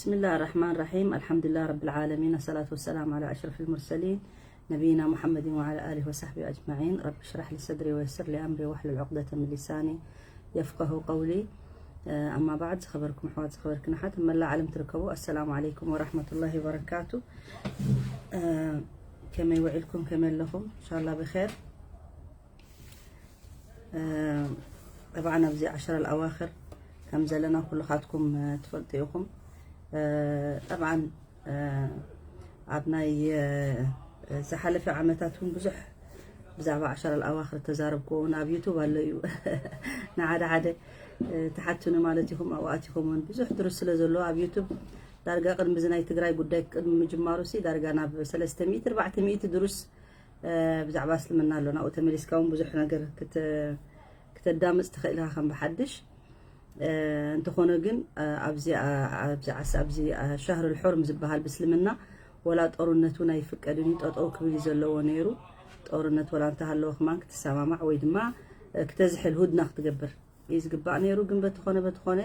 بسم الله الرحمن الرحيم. الحمد لله رب العالمين. الصلاة والسلام على أشرف المرسلين نبينا محمد وعلى آله وصحبه أجمعين. رب اشرح لي صدري ويسر لي أمري واحلل عقدة من لساني يفقه قولي. آه، أما بعد، ዝኸበርኩም ኣሕዋት፣ ዝኸበርክን ኣሓት፣ መላእ ዓለም ትርከቡ፣ السلام عليكم ورحمة الله وبركاته. آه، ከመይ ውዒልኩም? ከመይ ኣለኹም? إن شاء الله بخير. آه، طبعا ኣብዚ ዓሸራ الأواخر ከም ዘለና ኩልኻትኩም ትፈልጡ ኢኹም። طبعا ኣብ ናይ ዝሓለፈ ዓመታት እውን ብዙሕ ብዛዕባ ዓሸራ الأواخر ተዛረብኩዎ እውን ኣብ ዩቱብ ኣሎ እዩ። ንሓደ ሓደ ትሓቱኒ ማለት ኢኹም ኣብኡ ኣቲኹም እውን ብዙሕ ድሩስ ስለ ዘሎ ኣብ ዩቱብ ዳርጋ ቅድሚ እዚ ናይ ትግራይ ጉዳይ ቅድሚ ምጅማሩ ሲ ዳርጋ ናብ ሰለስተ ሚእቲ ኣርባዕተ ሚእቲ ድሩስ ብዛዕባ እስልምና ኣሎ ናብኡ ተመሊስካ እውን ብዙሕ ነገር ክተ- ክተዳምፅ ትኽእል ኢኻ ከም ብሓድሽ። እንተኾነ ግን ኣብዚ ኣብዚ ዓስ ኣብዚ ሻህር الحرم ዝበሃል ብእስልምና ወላ ጦርነት እውን ኣይፍቀድን እዩ። ጠጠው ክብል እዩ ዘለዎ ነይሩ። ጦርነት ወላ እንተሃለወ ክማን ክትሰማማዕ ወይ ድማ ክተዝሕል ሁድና ክትገብር እዩ ዝግባእ ነይሩ። ግን በትኾነ በትኾነ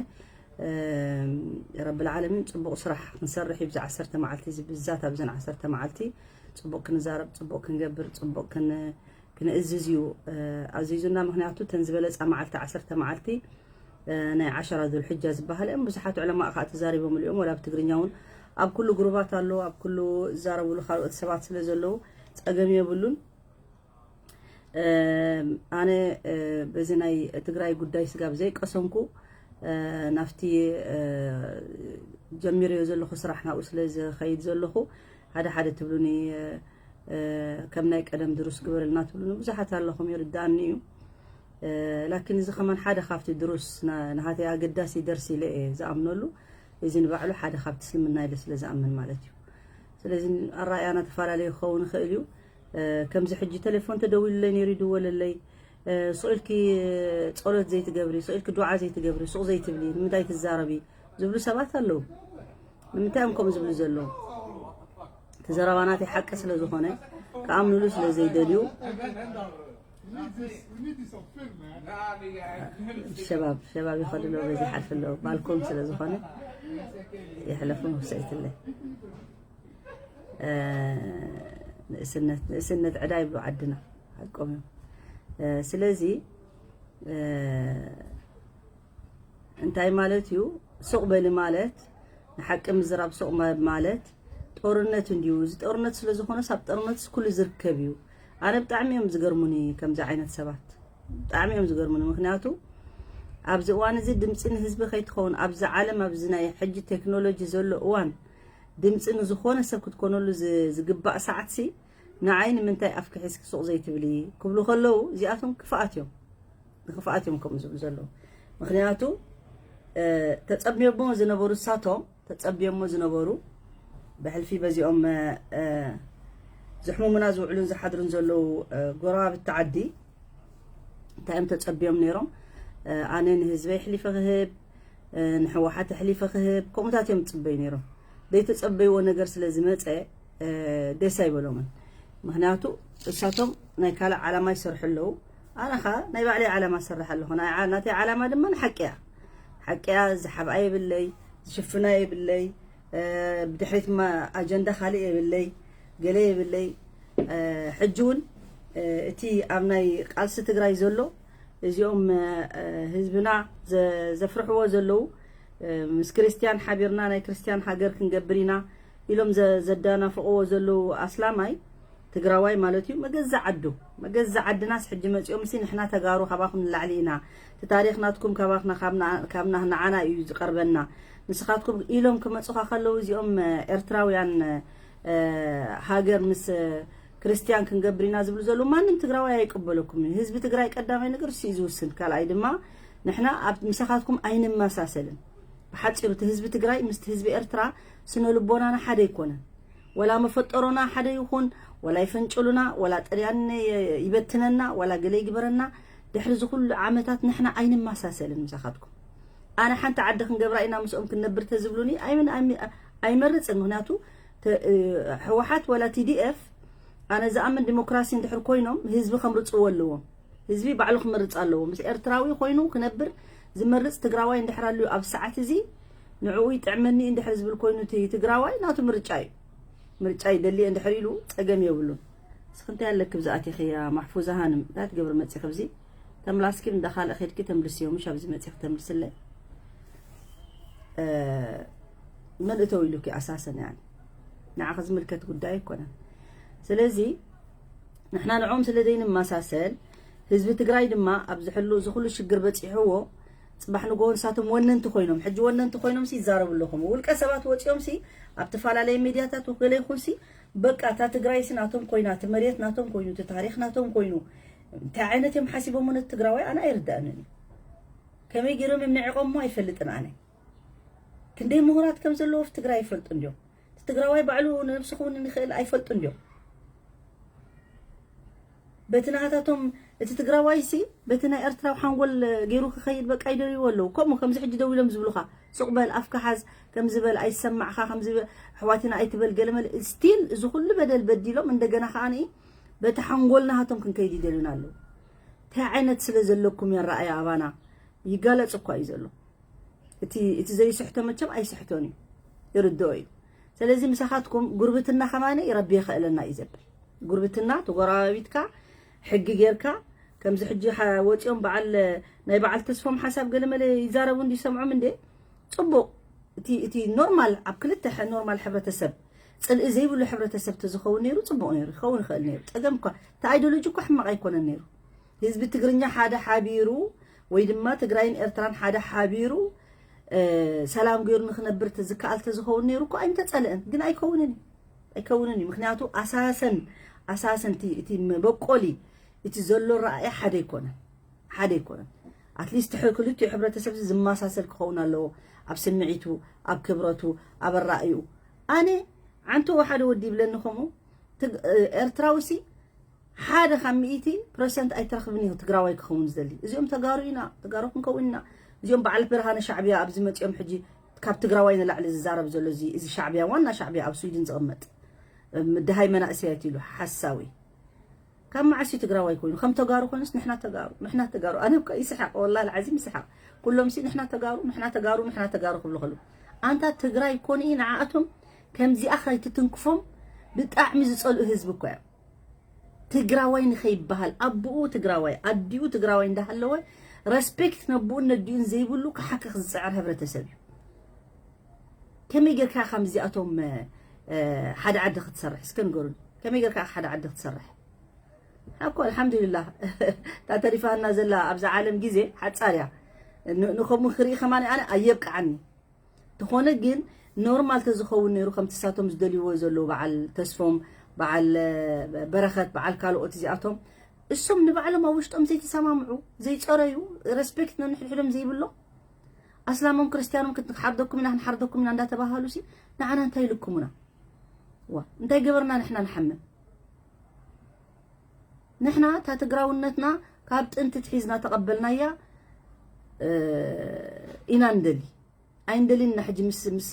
ረብል ዓለሚን ፅቡቕ ስራሕ ክንሰርሕ እዩ። ብዛ ዓሰርተ መዓልቲ እዚ ብዛት ኣብዘን ዓሰርተ መዓልቲ ፅቡቕ ክንዛረብ፣ ፅቡቕ ክንገብር፣ ፅቡቕ ክን- ክንእዝዝ እዩ ኣዚዙና። ምክንያቱ እተን ዝበለፃ መዓልቲ ዓሰርተ መዓልቲ ናይ ዓሸራ ዙልሕጃ ዝበሃል እዮም። ብዙሓት ዕለማእ ከዓ ተዛሪቦምሉ እዮም። ወላ ብትግርኛ እውን ኣብ ኩሉ ግሩባት ኣሎ፣ ኣብ ኩሉ ዝዛረብሉ ካልኦት ሰባት ስለ ዘለዉ ፀገም የብሉን። ኣነ በዚ ናይ ትግራይ ጉዳይ ስጋብ ዘይቀሰንኩ ናብቲ ጀሚረዮ ዘለኹ ስራሕ ናብኡ ስለ ዝኸይድ ዘለኹ ሓደ ሓደ ትብሉኒ ከም ናይ ቀደም ድሩስ ግበረልና ትብሉኒ ብዙሓት ኣለኹም፣ ይርዳእኒ እዩ። ላኪን እዚ ከማን ሓደ ካብቲ ድሩስ ንሃተይ ኣገዳሲ ደርሲ ኢለ እየ ዝኣምነሉ። እዚ ንባዕሉ ሓደ ካብቲ እስልምና ኢለ ስለ ዝኣምን ማለት እዩ። ስለዚ ኣረኣእያና ተፈላለየ ክኸውን ይኽእል እዩ። ከምዚ ሕጂ ቴሌፎን ተደዊሉለይ ነይሩ ይድወለለይ፣ ሱቕ ኢልኪ ጸሎት ዘይትገብሪ፣ ሱቕ ኢልኪ ዱዓ ዘይትገብሪ፣ ሱቕ ዘይትብሊ፣ ንምንታይ ትዛረቢ ዝብሉ ሰባት ኣለዉ። ንምንታይ እዮም ከምኡ ዝብሉ ዘለዉ? እቲ ዘረባ ናተይ ሓቂ ስለ ዝኾነ ክኣምኑሉ ስለ ዘይደልዩ ሸባብ ሸባብ ይኸዱ ኣለዉ፣ በዚ ይሓልፉ ኣለዉ። ባልኮም ስለ ዝኾነ የሕለፉ መብሰይትለ ንእስነት ንእስነት ዕዳ ይብሉ ዓድና ሓቆም እዮም። ስለዚ እንታይ ማለት እዩ? ሱቕ በሊ ማለት ንሓቂ ምዝራብ ሱቕ ማለት ጦርነት እንድዩ። እዚ ጦርነት ስለ ዝኾነስ ኣብ ጦርነትስ ኩሉ ዝርከብ እዩ። ኣነ ብጣዕሚ እዮም ዝገርሙኒ ከምዚ ዓይነት ሰባት ብጣዕሚ እዮም ዝገርሙኒ። ምክንያቱ ኣብዚ እዋን እዚ ድምፂ ንህዝቢ ከይትኸውን ኣብዚ ዓለም ኣብዚ ናይ ሕጂ ቴክኖሎጂ ዘሎ እዋን ድምፂ ንዝኾነ ሰብ ክትኮነሉ ዝግባእ ሰዓትሲ ንዓይ ንምንታይ ኣፍኪ ሒዝኪ ሱቕ ዘይትብሊ ክብሉ ከለዉ እዚኣቶም ክፍኣት እዮም። ንክፍኣት እዮም ከምኡ ዝብሉ ዘለዉ። ምክንያቱ ተፀብዮሞ ዝነበሩ እሳቶም ተፀብዮሞ ዝነበሩ ብሕልፊ በዚኦም ዝሕሙሙና ዝውዕሉን ዝሓድሩን ዘለዉ ጎረባብቲ ዓዲ እንታይ እዮም ተፀብዮም ነይሮም? ኣነ ንህዝበይ ኣሕሊፈ ክህብ፣ ንሕወሓት ኣሕሊፈ ክህብ ከምኡታት እዮም ዝፅበዩ ነይሮም። ዘይተፀበይዎ ነገር ስለ ዝመፀ ደስ ኣይበሎምን። ምክንያቱ እሳቶም ናይ ካልእ ዓላማ ይሰርሑ ኣለዉ። ኣነ ኸዓ ናይ ባዕለይ ዓላማ እሰርሕ ኣለኹ። ናተይ ዓላማ ድማ ንሓቂ እያ። ሓቂ እያ። ዝሓብኣ የብለይ፣ ዝሽፍና የብለይ፣ ብድሕሪት ኣጀንዳ ካልእ የብለይ፣ ገለ የብለይ። ሕጂ እውን እቲ ኣብ ናይ ቃልሲ ትግራይ ዘሎ እዚኦም ህዝብና ዘፍርሕዎ ዘለዉ ምስ ክርስትያን ሓቢርና ናይ ክርስትያን ሃገር ክንገብር ኢና ኢሎም ዘዳናፍቕዎ ዘለዉ ኣስላማይ ትግራዋይ ማለት እዩ። መገዛ ዓዱ መገዛ ዓድናስ ሕጂ መፂኦም ሲ ንሕና ተጋሩ ካባኹም ንላዕሊ ኢና፣ እቲ ታሪኽ ናትኩም ካባና ንዓና እዩ ዝቐርበና፣ ንስኻትኩም ኢሎም ክመፁኻ ከለዉ እዚኦም ኤርትራውያን ሃገር ምስ ክርስትያን ክንገብር ኢና ዝብሉ ዘለዉ ማንም ትግራዋይ ኣይቅበለኩም እዩ። ህዝቢ ትግራይ ቀዳማይ ነገር እሱ እዩ ዝውስን። ካልኣይ ድማ ንሕና ኣብ ምሳኻትኩም ኣይንመሳሰልን። ብሓፂሩ እቲ ህዝቢ ትግራይ ምስቲ ህዝቢ ኤርትራ ስነ ልቦናና ሓደ ኣይኮነን። ወላ መፈጠሮና ሓደ ይኹን፣ ወላ ይፈንጭሉና፣ ወላ ጥልያን ይበትነና፣ ወላ ገለ ይግበረና፣ ድሕሪ እዚ ኩሉ ዓመታት ንሕና ኣይንመሳሰልን ምሳኻትኩም። ኣነ ሓንቲ ዓዲ ክንገብራ ኢና ምስኦም ክንነብር ተዝብሉኒ ኣይመርፅን። ምክንያቱ ህወሓት ወላ ቲ ዲ ኤፍ ኣነ ዝኣምን ዲሞክራሲ እንድሕር ኮይኖም ህዝቢ ከምርፅዎ ኣለዎም። ህዝቢ ባዕሉ ክመርፅ ኣለዎ። ምስ ኤርትራዊ ኮይኑ ክነብር ዝመርፅ ትግራዋይ እንድሕር ኣልዩ ኣብ ሰዓት እዚ ንዕኡ ይጥዕመኒ እንድሕር ዝብል ኮይኑ እቲ ትግራዋይ ናቱ ምርጫ እዩ። ምርጫ ይደሊ እንድሕር ኢሉ ጸገም የብሉን። እስኺ እንታይ ኣለኪ ብዝኣቲኺ ያ ማሕፉዛ ሃንም? እንታይ ትገብሪ መጺኺ ኣብዚ? ተምላስኪ እንዳ ካልእ ኸድኪ ተምልስዮ፣ ምሽ ኣብዚ መጺኺ ተምልስለይ። እ፣ መን እተው ኢሉኪ ኣሳሰን? ያኒ ንዓኺ ዝምልከት ጉዳይ ኣይኮነን። ስለዚ ንሕና ንዕኦም ስለ ዘይንመሳሰል፣ ህዝቢ ትግራይ ድማ ኣብዚ ሕሉ እዚ ኩሉ ሽግር በጺሕዎ፣ ጽባሕ ንግሆ ንሳቶም ወነንቲ ኮይኖም፣ ሕጂ ወነንቲ ኮይኖም ሲ ይዛረቡ ኣለኹም። ውልቀ ሰባት ወጺኦም ሲ ኣብ ተፈላለየ ሚድያታት ወገለ ይኹን ሲ በቃ እታ ትግራይ ሲ ናቶም ኮይና፣ እቲ መሬት ናቶም ኮይኑ፣ እቲ ታሪኽ ናቶም ኮይኑ፣ እንታይ ዓይነት እዮም ሓሲቦም ነቲ ትግራዋይ ኣነ ኣይርዳእንን እዩ። ከመይ ገይሮም እዮም ንዒቖሞ ኣይፈልጥን ኣነ። ክንደይ ምሁራት ከም ዘለዎ ኣብ ትግራይ ይፈልጡ እንዲዮም። እቲ ትግራዋይ ባዕሉ ንነብሱ ክውንን ይኽእል ኣይፈልጡ እንዲዮም። በቲ ናታቶም እቲ ትግራዋይ ሲ በቲ ናይ ኤርትራዊ ሓንጎል ገይሩ ክኸይድ በቃ ይደልይዎ ኣለዉ። ከምኡ ከምዚ ሕጂ ደው ኢሎም ዝብሉኻ ሱቕ በል ኣፍካ ሓዝ ከምዚ በል ኣይሰማዕኻ ከምዚ በ- ኣሕዋትና ኣይትበል ገለመለ ስቲል እዚ ኩሉ በደል በዲሎም እንደገና ከኣ ንኢ በቲ ሓንጎል ናሃቶም ክንከይድ ይደልዩና ኣለዉ። እንታይ ዓይነት ስለ ዘለኩም እየን ረኣያ ኣባና ይጋለጽ እኳ እዩ ዘሎ። እቲ እቲ ዘይስሕቶ መቸም ኣይስሕቶን እዩ ይርድኦ እዩ። ስለዚ ምሳኻትኩም ጉርብትና ከማነ ረቢ የኸእለና እዩ ዘብል። ጉርብትና ተጎራባቢትካ ሕጊ ጌርካ ከምዚ ሕጂ ሓ- ወፂኦም በዓል ናይ በዓል ተስፎም ሓሳብ ገለመለ ይዛረቡ እንዲ ሰምዖም እንዴ ፅቡቅ። እቲ እቲ ኖርማል ኣብ ክልተ ሕ- ኖርማል ሕብረተሰብ ፅልኢ ዘይብሉ ሕብረተሰብ ተዝኸውን ነይሩ ፅቡቅ ነይሩ ይኸውን ይኽእል ነይሩ። ፀገም እኳ እቲ ኣይዲዮሎጂ እኳ ሕማቅ ኣይኮነን ነይሩ። ህዝቢ ትግርኛ ሓደ ሓቢሩ ወይ ድማ ትግራይን ኤርትራን ሓደ ሓቢሩ እ፣ ሰላም ገይሩ ንክነብር ተዝከኣል ተዝኸውን ነይሩ እኮ ኣይምተፀልአን። ግን ኣይከውንን እዩ ኣይከውንን እዩ። ምክንያቱ ኣሳሰን ኣሳሰን እቲ እቲ መበቆሊ እቲ ዘሎ ረኣያ ሓደ ኣይኮነን ሓደ ኣይኮነን። ኣትሊስት ክልቲኡ ሕብረተሰብ እዚ ዝመሳሰል ክኸውን ኣለዎ። ኣብ ስምዒቱ፣ ኣብ ክብረቱ፣ ኣብ ኣራእዩ ኣነ ዓንተዎ ሓደ ወዲ ይብለኒ ከምኡ ትግ- እ፣ ኤርትራዊ ሲ ሓደ ካብ ሚእቲ ፐርሰንት ኣይትረኽብን እዩ ትግራዋይ ክኸውን ዝደሊ። እዚኦም ተጋሩ ኢና፣ ተጋሩ ክንከውን ኢና። እዚኦም በዓል ብርሃነ ሻዕብያ ኣብዚ መፂኦም ሕጂ ካብ ትግራዋይ ንላዕሊ ዝዛረብ ዘሎ እዚ እዚ ሻዕብያ ዋና ሻዕብያ ኣብ ስዊድን ዝቕመጥ እም፣ ድሃይ መናእሰያት ኢሉ ሓሳዊ ካብ መዓስ እዩ ትግራዋይ ኮይኑ ከም ተጋሩ ኮነስ ንሕና ተጋሩ ንሕና ተጋሩ ኣነ እኮ ይስሓቅ ወላ ልዓዚም ይስሓቅ ኩሎም ሲ ንሕና ተጋሩ ንሕና ተጋሩ ንሕና ተጋሩ ክብሉ ከሉ ኣንታ ትግራይ ኮኑ እዩ ንዓኣቶም ከምዚኣ ከይትትንክፎም ብጣዕሚ ዝፀልኡ ህዝቢ እኮ እዮም ትግራዋይ ንኸይበሃል ኣቦኡ ትግራዋይ ኣዲኡ ትግራዋይ እንዳሃለወ ረስፔክት ነቦኡን ነዲኡን ዘይብሉ ክሓክኽ ዝፅዕር ሕብረተሰብ እዩ ከመይ ጌርካ ከምዚኣቶም ሓደ ዓዲ ክትሰርሕ እስከ ንገሩን ከመይ ጌርካ ሓደ ዓዲ ክትሰርሕ ኣኮ ኣልሓምዱልላህ እታ ተሪፋና ዘላ ኣብዛ ዓለም ግዜ ሓፃር እያ ንከምኡ ክርኢ ከማን ኣነ ኣየብቅዓኒ ተኾነ ግን ኖርማል ተዝኸውን ነይሩ ከምቲ ሳቶም ዝደልይዎ ዘለዉ በዓል ተስፎም በዓል በረኸት በዓል ካልኦት እዚኣቶም እሶም ንባዕሎም ኣብ ውሽጦም ዘይተሰማምዑ ዘይፀረዩ ረስፔክት ነንሕድሕዶም ዘይብሎም ኣስላሞም ክርስትያኖም ክትሓርደኩም ኢና ክንሓርደኩም ኢና እንዳተባሃሉ ሲ ንዓና እንታይ ይልክሙና ዋ እንታይ ገበርና ንሕና ንሓምም ንሕና እታ ትግራውነትና ካብ ጥንቲ ትሒዝና ተቐበልናያ ኢና ንደሊ ኣይንደልን ኢና ሕጂ ምስ ምስ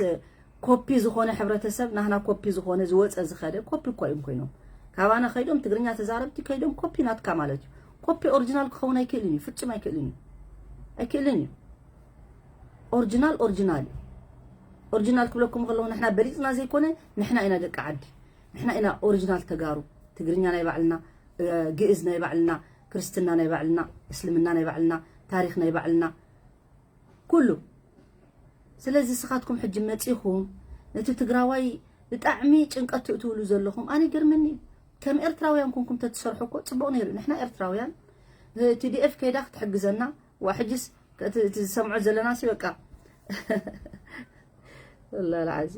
ኮፒ ዝኾነ ሕብረተሰብ ናህና ኮፒ ዝኾነ ዝወፀ ዝኸደ ኮፒ እኳ እዮም ኮይኖም ካባና ከይዶም ትግርኛ ተዛረብቲ ከይዶም ኮፒ ናትካ ማለት እዩ ኮፒ ኦሪጂናል ክኸውን ኣይክእልን እዩ ፍጹም ኣይክእልን እዩ ኣይክእልን እዩ ኦሪጂናል ኦሪጂናል እዩ ኦሪጂናል ክብለኩም ከለኹ ንሕና በሊፅና ዘይኮነ ንሕና ኢና ደቂ ዓዲ ንሕና ኢና ኦሪጂናል ተጋሩ ትግርኛ ናይ ባዕልና ግእዝ ናይ ባዕልና ክርስትና ናይ ባዕልና እስልምና ናይ ባዕልና ታሪክ ናይ ባዕልና ኩሉ ስለዚ ስኻትኩም ሕጂ መፂኹም ነቲ ትግራዋይ ብጣዕሚ ጭንቀት ትእትውሉ ዘለኹም ኣነ ገርመኒ ከም ኤርትራውያን ኮንኩም ተትሰርሑ እኮ ፅቡቅ ነይሩ ንሕና ኤርትራውያን ቲዲኤፍ ከይዳ ክትሕግዘና ዋ ሕጅስ እቲ ዝሰምዖ ዘለና ሲ በቃ ወላ ልዓዚ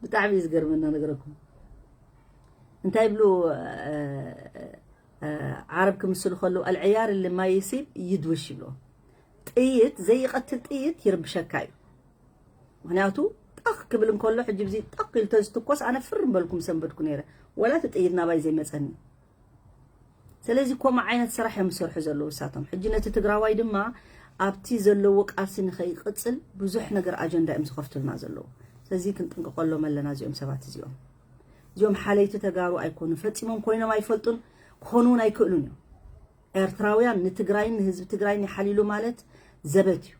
ብጣዕሚ እዩ ዝገርመና ነገረኩም እንታይ ብሉ ዓረብ ክምስሉ ከለዉ ኣልዕያር ልማይሲብ ይድውሽ ይብልዎ ጥይት ዘይቐትል ጥይት ይርብሸካ እዩ ምክንያቱ ጠኽ ክብል እንከሎ ሕጂ ብዚ ጠኽ ኢሉ ተዝትኮስ ኣነ ፍር ምበልኩም ሰንበድኩ ነይረ ወላ እቲ ጥይት ናባይ ዘይመፀኒ ስለዚ ከምኡ ዓይነት ስራሕ እዮም ዝሰርሑ ዘለዉ እሳቶም ሕጂ ነቲ ትግራዋይ ድማ ኣብቲ ዘለዎ ቃልሲ ንኸይቅፅል ብዙሕ ነገር ኣጀንዳ እዮም ዝኸፍቱልና ዘለዉ ስለዚ ክንጥንቀቀሎም ኣለና እዚኦም ሰባት እዚኦም እዚኦም ሓለይቲ ተጋሩ ኣይኮኑ ፈፂሞም ኮይኖም ኣይፈልጡን ክኾኑ እውን ኣይክእሉን እዮም ኤርትራውያን ንትግራይን ንህዝቢ ትግራይን ይሓልይሉ ማለት ዘበት እዩ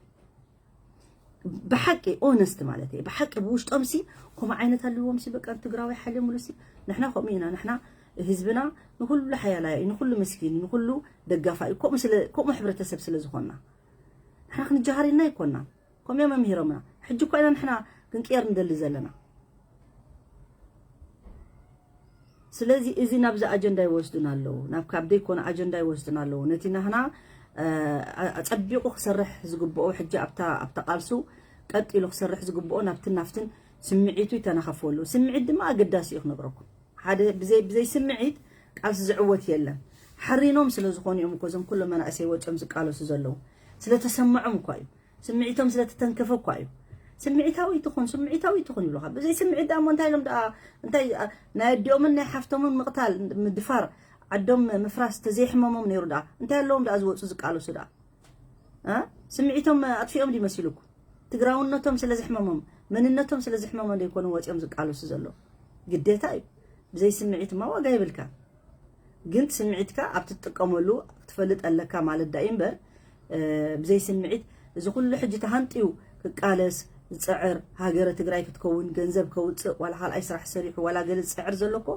ብሓቂ ኦነስት ማለት እየ። ብሓቂ ብውሽጦም ሲ ከምኡ ዓይነት ኣለዎም ሲ በቃ ትግራዊ ሓልዮምሉ ሲ ንሕና ከምኡ ኢና። ንሕና ህዝብና ንኩሉ ሓያላይ እዩ፣ ንኩሉ መስኪን፣ ንኩሉ ደጋፋ እዩ። ከምኡ ስለ ከምኡ ሕብረተሰብ ስለ ዝኾንና ንሕና ክንጀሃር ኢልና ኣይኮንና። ከምኡ እዮም መምሂሮምና። ሕጂ እኳ ኢና ንሕና ክንቅየር ንደሊ ዘለና። ስለዚ እዚ ናብዚ ኣጀንዳ ይወስዱና ኣለዉ፣ ናብ ካብ ዘይኮነ ኣጀንዳ ይወስዱና ኣለዉ። ነቲ ናህና ኣጸቢቑ ክሰርሕ ዝግብኦ ሕጂ ኣብታ ኣብታ ቃልሱ ቀጥ ኢሉ ክሰርሕ ዝግብኦ ናብትን ናፍትን ስምዒቱ ይተናኸፈሉ። ስምዒት ድማ ኣገዳሲ እዩ ክነግረኩም። ሓደ ብዘይ ብዘይ ስምዒት ቃልሲ ዝዕወት የለን። ሓሪኖም ስለ ዝኾኑ እዮም እኮ እዞም ኩሎም መናእሰይ ወፂኦም ዝቃለሱ ዘለዉ። ስለተሰምዖም እኳ እዩ። ስምዒቶም ስለተተንከፈ እኳ እዩ። ስምዒታዊ ትኹን ስምዒታዊ ትኹን ይብሉኻ። ብዘይ ስምዒት ደኣ እሞ እንታይ ኢሎም ደኣ እንታይ ኣ- ናይ ኣዲኦምን ናይ ሓፍቶምን ምቕታል ምድፋር ዓዶም ምፍራስ ተዘይሕመሞም ነይሩ ደኣ እንታይ ኣለዎም ደኣ ዝወፁ ዝቃለሱ ደኣ እ? ስምዒቶም ኣጥፊኦም ድዩ መሲሉኩም? ትግራውነቶም ስለ ዝሕመሞም መንነቶም ስለ ዝሕመሞም ዘይኮኑ ወፂኦም ዝቃለሱ ዘለዉ ግዴታ እዩ። ብዘይ ስምዒት ማ ዋጋ የብልካ። ግን ስምዒትካ ኣብ ትጥቀመሉ ክትፈልጥ ኣለካ ማለት ዳዩ እምበር ብዘይ ስምዒት እዚ ኩሉ ሕጂ ተሃንጥዩ ክቃለስ ዝፅዕር ሃገረ ትግራይ ክትከውን ገንዘብ ከውፅእ ዋላ ካልኣይ ስራሕ ሰሪሑ ዋላ ገለ ዝፅዕር ዘሎ እኮ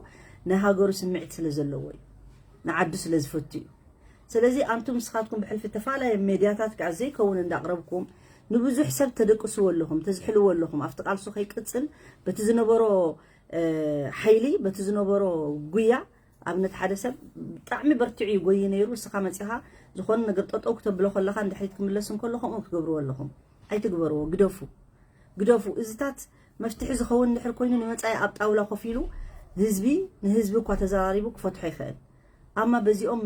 ናይ ሃገሩ ስምዒት ስለ ዘለዎ እዩ። ንዓዱ ስለ ዝፈቱ እዩ። ስለዚ ኣንቱም ንስኻትኩም ብሕልፊ ተፈላለየ ሜድያታት ከዓ ዘይከውን እንዳቕረብኩም ንብዙሕ ሰብ ተደቅስዎ ኣለኹም፣ ተዝሕልዎ ኣለኹም። ኣብቲ ቃልሱ ከይቅፅል በቲ ዝነበሮ ሓይሊ በቲ ዝነበሮ ጉያ ኣብነት ሓደ ሰብ ብጣዕሚ በርቲዑ ይጎይ ነይሩ፣ እስኻ መፂኻ ዝኾነ ነገር ጠጠው ክተብሎ ከለኻ ንድሕሪት ክምለስ እንከሎ ከምኡ ትገብርዎ ኣለኹም። ኣይትግበርዎ፣ ግደፉ፣ ግደፉ። እዚታት መፍትሒ ዝኸውን እንድሕር ኮይኑ ንመፃኢ ኣብ ጣውላ ኮፍ ኢሉ ህዝቢ ንህዝቢ እኳ ተዘራሪቡ ክፈትሖ ይኽእል። ኣማ በዚኦም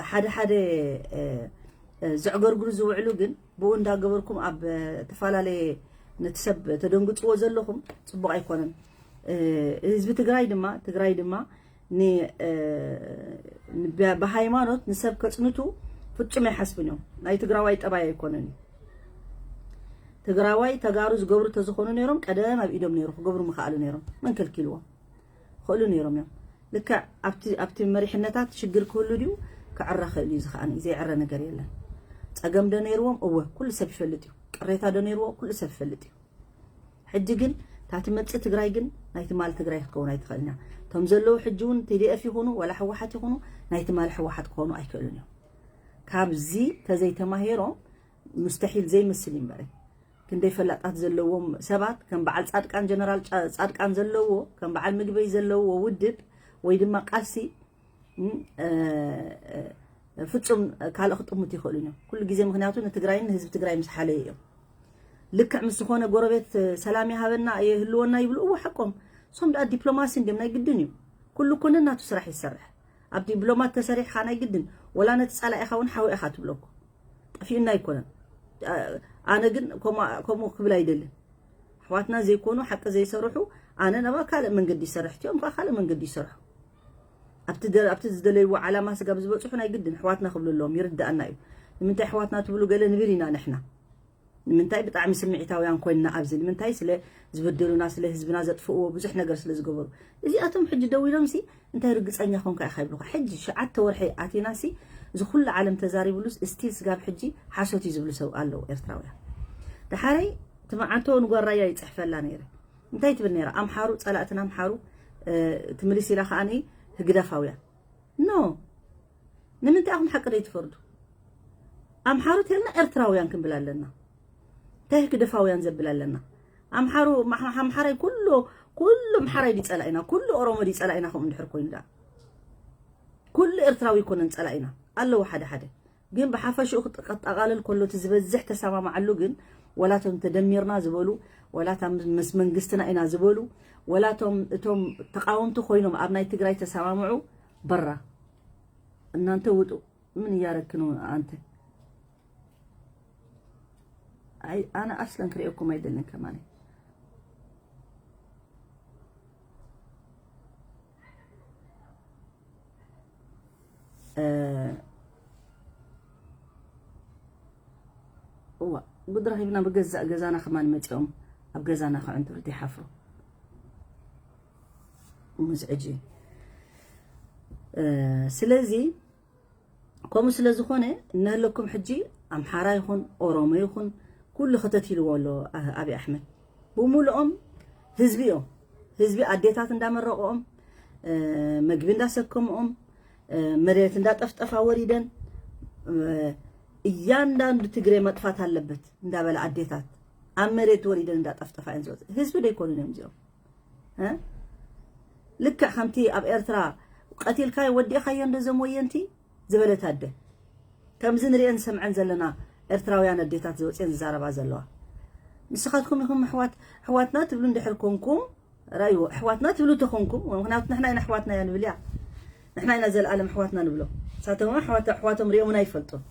ሓደ ሓደ ዘዕገርግሩ ዝውዕሉ ግን ብኡ እንዳገበርኩም ኣብ ተፈላለየ ነቲ ሰብ ተደንግፅዎ ዘለኹም ፅቡቕ ኣይኮነን። ህዝቢ ትግራይ ድማ ትግራይ ድማ ብሃይማኖት ንሰብ ከፅንቱ ፍፁም ኣይሓስብን እዮም። ናይ ትግራዋይ ጠባይ ኣይኮነን እዩ። ትግራዋይ ተጋሩ ዝገብሩ ተዝኾኑ ነይሮም ቀደም ኣብ ኢዶም ነይሩ ክገብሩ ምኽኣሉ ነይሮም። መን ከልኪልዎም? ክኽእሉ ነይሮም እዮም። ልክዕ ኣብቲ ኣብቲ መሪሕነታት ሽግር ክህሉ ድዩ ክዕረ ክእል እዩ ዝኸኣኒ ዘይዕረ ነገር የለን። ፀገም ዶ ነይርዎም? እወ ኩሉ ሰብ ይፈልጥ እዩ። ቅሬታ ዶ ነይርዎ? ኩሉ ሰብ ይፈልጥ እዩ። ሕጂ ግን እታ ትመፅእ ትግራይ ግን ናይ ትማሊ ትግራይ ክትከውን ኣይትኽእልን እያ። እቶም ዘለዉ ሕጂ እውን ቲዲኤፍ ይኹኑ ዋላ ህወሓት ይኹኑ ናይ ትማሊ ህወሓት ክኾኑ ኣይክእሉን እዮም። ካብዚ ተዘይተማሂሮም ሙስተሒል ዘይመስል እዩ እምበረ ክንደይ ፈላጣት ዘለዎም ሰባት ከም በዓል ፃድቃን ጀነራል ፃድቃን ዘለዎ ከም በዓል ምግበይ ዘለዎ ውድብ ወይ ድማ ቃልሲ ፍፁም ካልእ ክጥምቱ ይኽእሉን እዮም ኩሉ ግዜ። ምክንያቱ ንትግራይን ንህዝቢ ትግራይ ምስ ሓለዩ እዮም። ልክዕ ምስ ዝኾነ ጎረቤት ሰላም ይሃበና የህልወና ይብሉ። እዎ ሓቆም። እሶም ደኣ ዲፕሎማሲ እንድዮም ናይ ግድን እዩ። ኩሉ ኮነ ናቱ ስራሕ ይሰርሕ። ኣብ ዲፕሎማት ተሰሪሕኻ ናይ ግድን ወላ ነቲ ፃላኢኻ እውን ሓዊ ኢኻ ትብለኩ። ጠፊኡና ኣይኮነን። ኣነ ግን ከምኡ ክብል ኣይደልን። ኣሕዋትና ዘይኮኑ ሓቂ ዘይሰርሑ ኣነ ነባ ካልእ መንገዲ ይሰርሕ እቲኦም ከዓ ካልእ መንገዲ ይሰርሑ። ኣብቲ ዝደለይዎ ዓላማ ስጋብ ዝበፅሑ ናይ ግድን ኣሕዋትና ክብሉ ኣለዎም። ይርዳእና እዩ። ንምንታይ ኣሕዋትና ትብሉ ገለ ንብል ኢና ንሕና። ንምንታይ ብጣዕሚ ስምዒታውያን ኮይንና ኣብዚ ንምንታይ ስለ ዝበደሉና ስለ ህዝብና ዘጥፍእዎ ብዙሕ ነገር ስለ ዝገበሩ እዚኣቶም ሕጂ ደው ኢሎም ሲ እንታይ ርግፀኛ ኮንካ ኢኻ ይብሉኻ። ሕጂ ሸዓተ ወርሒ ኣቲና ሲ እዚ ኩሉ ዓለም ተዛሪብሉስ ስቲል ስጋብ ሕጂ ሓሶት እዩ ዝብሉ ሰብ ኣለዉ ኤርትራውያን። ደሓረይ እቲ መዓንቶ ንጓራያ ይፅሕፈላ ነይረ እንታይ ትብል ነይራ ኣምሓሩ ፀላእትን ኣምሓሩ ትምልስ ኢላ ከዓኒ ህግደፋውያን ኖ ንምንታይ ኣኹም ሓቂ ደይ ትፈርዱ? ኣምሓሩ ተልና ኤርትራውያን ክንብል ኣለና። እንታይ ህግደፋውያን ዘብል ኣለና? ኣምሓሩ ኣምሓራይ ኩሉ ኩሉ ኣምሓራይ ዲ ጸላኢና ኩሉ ኦሮሞ ዲ ጸላኢና ከምኡ እንድሕር ኮይኑ ዳ ኩሉ ኤርትራዊ ይኮነን ጸላኢና ኣለዎ ሓደ ሓደ ግን ብሓፈሽኡ ክጠቃለል ከሎ እቲ ዝበዝሕ ተሰማማዓሉ ግን ወላቶም ተደሚርና ዝበሉ ወላታ ምስ መንግስትና ኢና ዝበሉ ወላቶም እቶም ተቃወምቲ ኮይኖም ኣብ ናይ ትግራይ ተሰማምዑ በራ እናንተ ውጡ ምን እያረክ ነው አንተ? አይ አነ አስለን ክሪኤኩም አይደለን ከማኔ እዋ ጉድ ረኺብና ብገዛእ ገዛና ከማን መፂኦም ኣብ ገዛና ክዕንትሩ ይሓፍሩ ምዝዕጂ ስለዚ ከምኡ ስለ ዝኾነ እነህለኩም ሕጂ ኣምሓራ ይኹን ኦሮሞ ይኹን ኩሉ ከተት ኢልዎ ኣሎ። ኣቢ ኣሕመድ ብምሉኦም ህዝቢ እዮም። ህዝቢ ኣዴታት እንዳመረቆኦም፣ መግቢ እንዳሰከምኦም፣ መሬት እንዳጠፍጠፋ ወሪደን፣ እያንዳንዱ ትግሬ መጥፋት ኣለበት እንዳበለ ኣዴታት ኣብ መሬት ወሪደን እንዳጠፍጠፋ እየን ዝወፅ። ህዝቢ ዶ ይኮኑን እዮም እዚኦም? ልክዕ ከምቲ ኣብ ኤርትራ ቀቲልካዮ ወዲእካዮ እንደ ዘሞየንቲ ዝበለት ኣደ፣ ከምዚ ንሪኤን ዝሰምዐን ዘለና ኤርትራውያን ኣዴታት ዝወፅኤን ዝዛረባ ዘለዋ። ንስኻትኩም ኢኹም ኣሕዋት፣ ኣሕዋትና ትብሉ እንድሕር ኮንኩም፣ ራእይዎ፣ ኣሕዋትና ትብሉ ተኾንኩም፣ ምክንያቱ ንሕና ኢና ኣሕዋትና እያ ንብል እያ። ንሕና ኢና ዘለኣለም ኣሕዋትና ንብሎ። ንሳቶም ኣሕዋት-፣ ኣሕዋቶም ሪኦምና ኣይፈልጡን።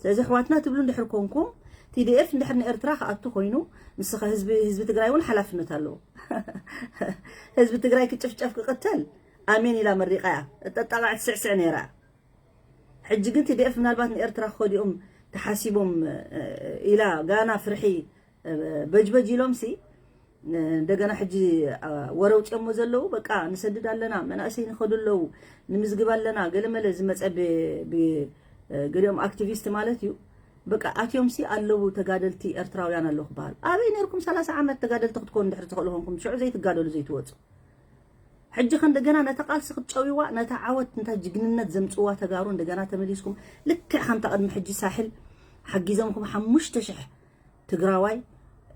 ስለዚ ኣሕዋትና ትብሉ እንድሕር ኮንኩም፣ ቲ ዲ ኤፍ እንድሕር ንኤርትራ ክኣቱ ኮይኑ፣ ንስኻ ህዝቢ፣ ህዝቢ ትግራይ እውን ሓላፍነት ኣለዎ። ህዝቢ ትግራይ ክጭፍጨፍ ክቕተል ኣሜን ኢላ መሪቓ እያ። እጠጣቕዕ ትስዕስዕ ነይራ እያ። ሕጂ ግን ቲ ዲ ኤፍ ምናልባት ንኤርትራ ክኸዱ እዮም ተሓሲቦም፣ ኢላ ጋና ፍርሒ በጅበጅ ኢሎም ሲ፣ እንደገና ሕጂ ወረ ኣውፅኦሞ ዘለዉ፣ በቃ ንሰድድ ኣለና፣ መናእሰይ ንኸዱ ኣለዉ፣ ንምዝግብ ኣለና፣ ገለመለ ዝመፀ ብ-፣ ብ-፣ ገሊኦም ኣክቲቪስት ማለት እዩ። በቃ ኣትዮም ሲ ኣለዉ ተጋደልቲ ኤርትራውያን ኣለዉ ክበሃል። ኣበይ ነርኩም ሰላሳ ዓመት ተጋደልቲ ክትኮኑ ድሕሪ ትኽእሉ ኮንኩም ሽዑ ዘይትጋደሉ ዘይትወፁ? ሕጂ ከ እንደገና ነታ ቃልሲ ክትጨውይዋ፣ ነታ ዓወት፣ ነታ ጅግንነት ዘምፅዋ ተጋሩ እንደገና ተመሊስኩም፣ ልክዕ ከምታ ቅድሚ ሕጂ ሳሕል ሓጊዞምኩም ሓሙሽተ ሽሕ ትግራዋይ፣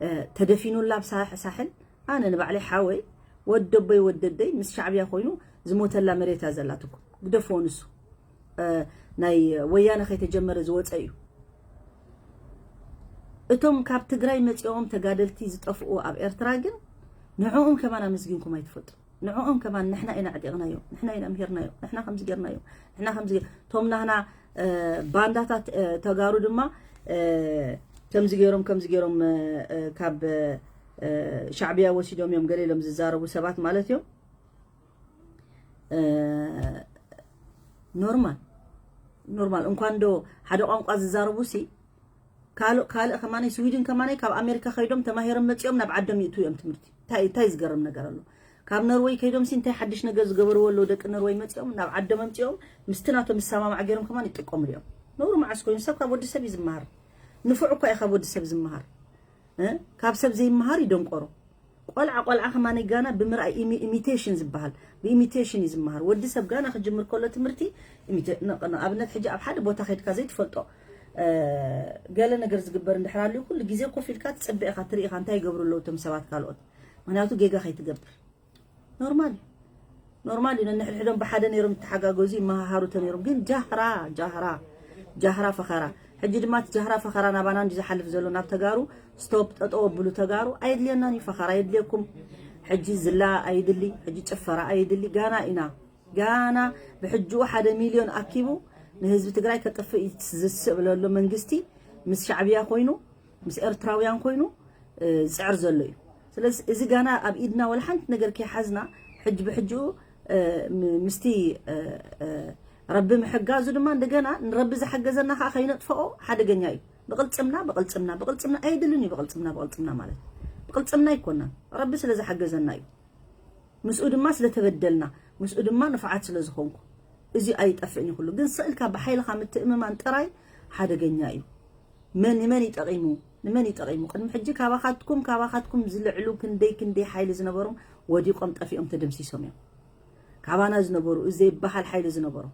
እ፣ ተደፊኑላ ኣብ ሳሕ-፣ ሳሕል። ኣነ ንባዕለይ ሓወይ፣ ወደቦይ ወደደይ ምስ ሻዕብያ ኮይኑ ዝሞተላ መሬት እያ ዘላትኩም። ግደፍዎ ንሱ፣ እ፣ ናይ ወያነ ከይተጀመረ ዝወፀ እዩ። እቶም ካብ ትግራይ መፂኦም ተጋደልቲ ዝጠፍኡ ኣብ ኤርትራ ግን ንዕኦም ከማን ኣመስጊንኩም ኣይትፈልጡ። ንዕኦም ከማን ንሕና ኢና ዕጢቕናዮም፣ ንሕና ኢና ምሂርናዮም፣ ንሕና ከምዚ ጌርናዮም፣ ንሕና ከምዚ ጌር-፣ እቶም ናህና፣ እ፣ ባንዳታት፣ እ፣ ተጋሩ ድማ፣ እ፣ ከምዚ ገይሮም፣ ከምዚ ገይሮም፣ እ፣ እ፣ ካብ፣ እ፣ ሻዕብያ ወሲዶም እዮም ገለ ኢሎም ዝዛረቡ ሰባት ማለት እዮም። እ፣ ኖርማል፣ ኖርማል። እንኳን ዶ ሓደ ቋንቋ ዝዛረቡ ሲ፣ ካልእ፣ ካልእ ከማነይ፣ ስዊድን ከማነይ ካብ ኣሜሪካ ከይዶም ተማሂሮም መጺኦም ናብ ዓዶም ይእትዉ እዮም ትምህርቲ። እንታይ፣ እንታይ ዝገርም ነገር ኣሎ? ካብ ኖርወይ ከይዶም ሲ እንታይ ሓድሽ ነገር ዝገበርዎ ኣለዉ? ደቂ ኖርወይ መጺኦም ናብ ዓዶም ኣምጺኦም ምስቲ ናቶም ዝሰማማዕ ገይሮም ከማን ይጥቀሙሉ እዮም። ነውሪ መዓስ ኮይኑ? ሰብ ካብ ወዲ ሰብ እዩ ዝመሃር። ንፉዕ እኳ እዩ ካብ ወዲ ሰብ ዝመሃር። እ? ካብ ሰብ ዘይመሃር እዩ ደንቆሮ። ቆልዓ፣ ቆልዓ ከማነይ ጋና ብምርኣይ ኢሚ-፣ ኢሚቴሽን ዝበሃል፣ ብኢሚቴሽን እዩ ዝመሃር። ወዲ ሰብ ጋና ክጅምር ከሎ ትምህርቲ ኢሚቴ-፣ ን-፣ ንኣብነት ሕጂ ኣብ ሓደ ቦታ ከይድካ ዘይትፈልጦ፣ እ፣ ገለ ነገር ዝግበር እንድሕር ኣልዩ ኩሉ ግዜ ኮፍ ኢልካ ትጽበ ኢኻ፣ ትርኢ ኢኻ እንታይ ይገብሩ ኣለዉ እቶም ሰባት ካልኦት። ምኽንያቱ ጌጋ ከይትገብር። ኖርማል እዩ። ኖርማል እዩ። ነንሕድሕዶም ብሓደ ነይሮም ይተሓጋገዙ፣ ይመሃሃሩ ተነይሮም። ግን ጃህራ፣ ጃህራ፣ ጃህራ ፈኸራ። ሕጂ ድማ እቲ ጃህራ ፈኸራ ናባና እንዲ ዝሓልፍ ዘሎ ናብ ተጋሩ፣ ስቶፕ፣ ጠጠው ኣብሉ ተጋሩ። ኣየድልየናን እዩ ፈኸራ፣ ኣየድልየኩም። ሕጂ ዝላ ኣይድሊ፣ ሕጂ ጭፈራ ኣይድሊ። ጋና ኢና፣ ጋና ብሕጅኡ ሓደ ሚልዮን ኣኪቡ ንህዝቢ ትግራይ ከጥፍእ እዩ ዝስእ ብለሎ መንግስቲ ምስ ሻዕብያ ኮይኑ ምስ ኤርትራውያን ኮይኑ፣ እ፣ ዝጽዕር ዘሎ እዩ። ስለዚ እዚ ጋና ኣብ ኢድና ወላ ሓንቲ ነገር ከይሓዝና ሕጂ ብሕጂኡ፣ እ፣ ም-፣ ምስቲ፣ እ፣ እ፣ ረቢ ምሕጋዙ ድማ እንደገና ንረቢ ዝሓገዘና ከዓ ከይነጥፍኦ ሓደገኛ እዩ። ብቕልጽምና፣ ብቕልጽምና፣ ብቕልጽምና ኣይድልን እዩ። ብቕልጽምና፣ ብቕልጽምና ማለት ብቕልጽምና ኣይኮናን። ረቢ ስለ ዝሓገዘና እዩ። ምስኡ ድማ ስለ ተበደልና፣ ምስኡ ድማ ንፉዓት ስለ ዝኾንኩ፣ እዚ ኣይጠፍእን እዩ ኩሉ። ግን ስቕ ኢልካ ብሓይልኻ ምትእምማን ጥራይ ሓደገኛ እዩ። መን፣ ንመን ይጠቒሙ? ንመን ይጠቒሙ? ቅድሚ ሕጂ ካባኻትኩም፣ ካባኻትኩም ዝልዕሉ ክንደይ፣ ክንደይ ሓይሊ ዝነበሮም ወዲቖም፣ ጠፊኦም፣ ተደምሲሶም እዮም። ካባና ዝነበሩ፣ እዚ ዘይበሃል ሓይሊ ዝነበሮም።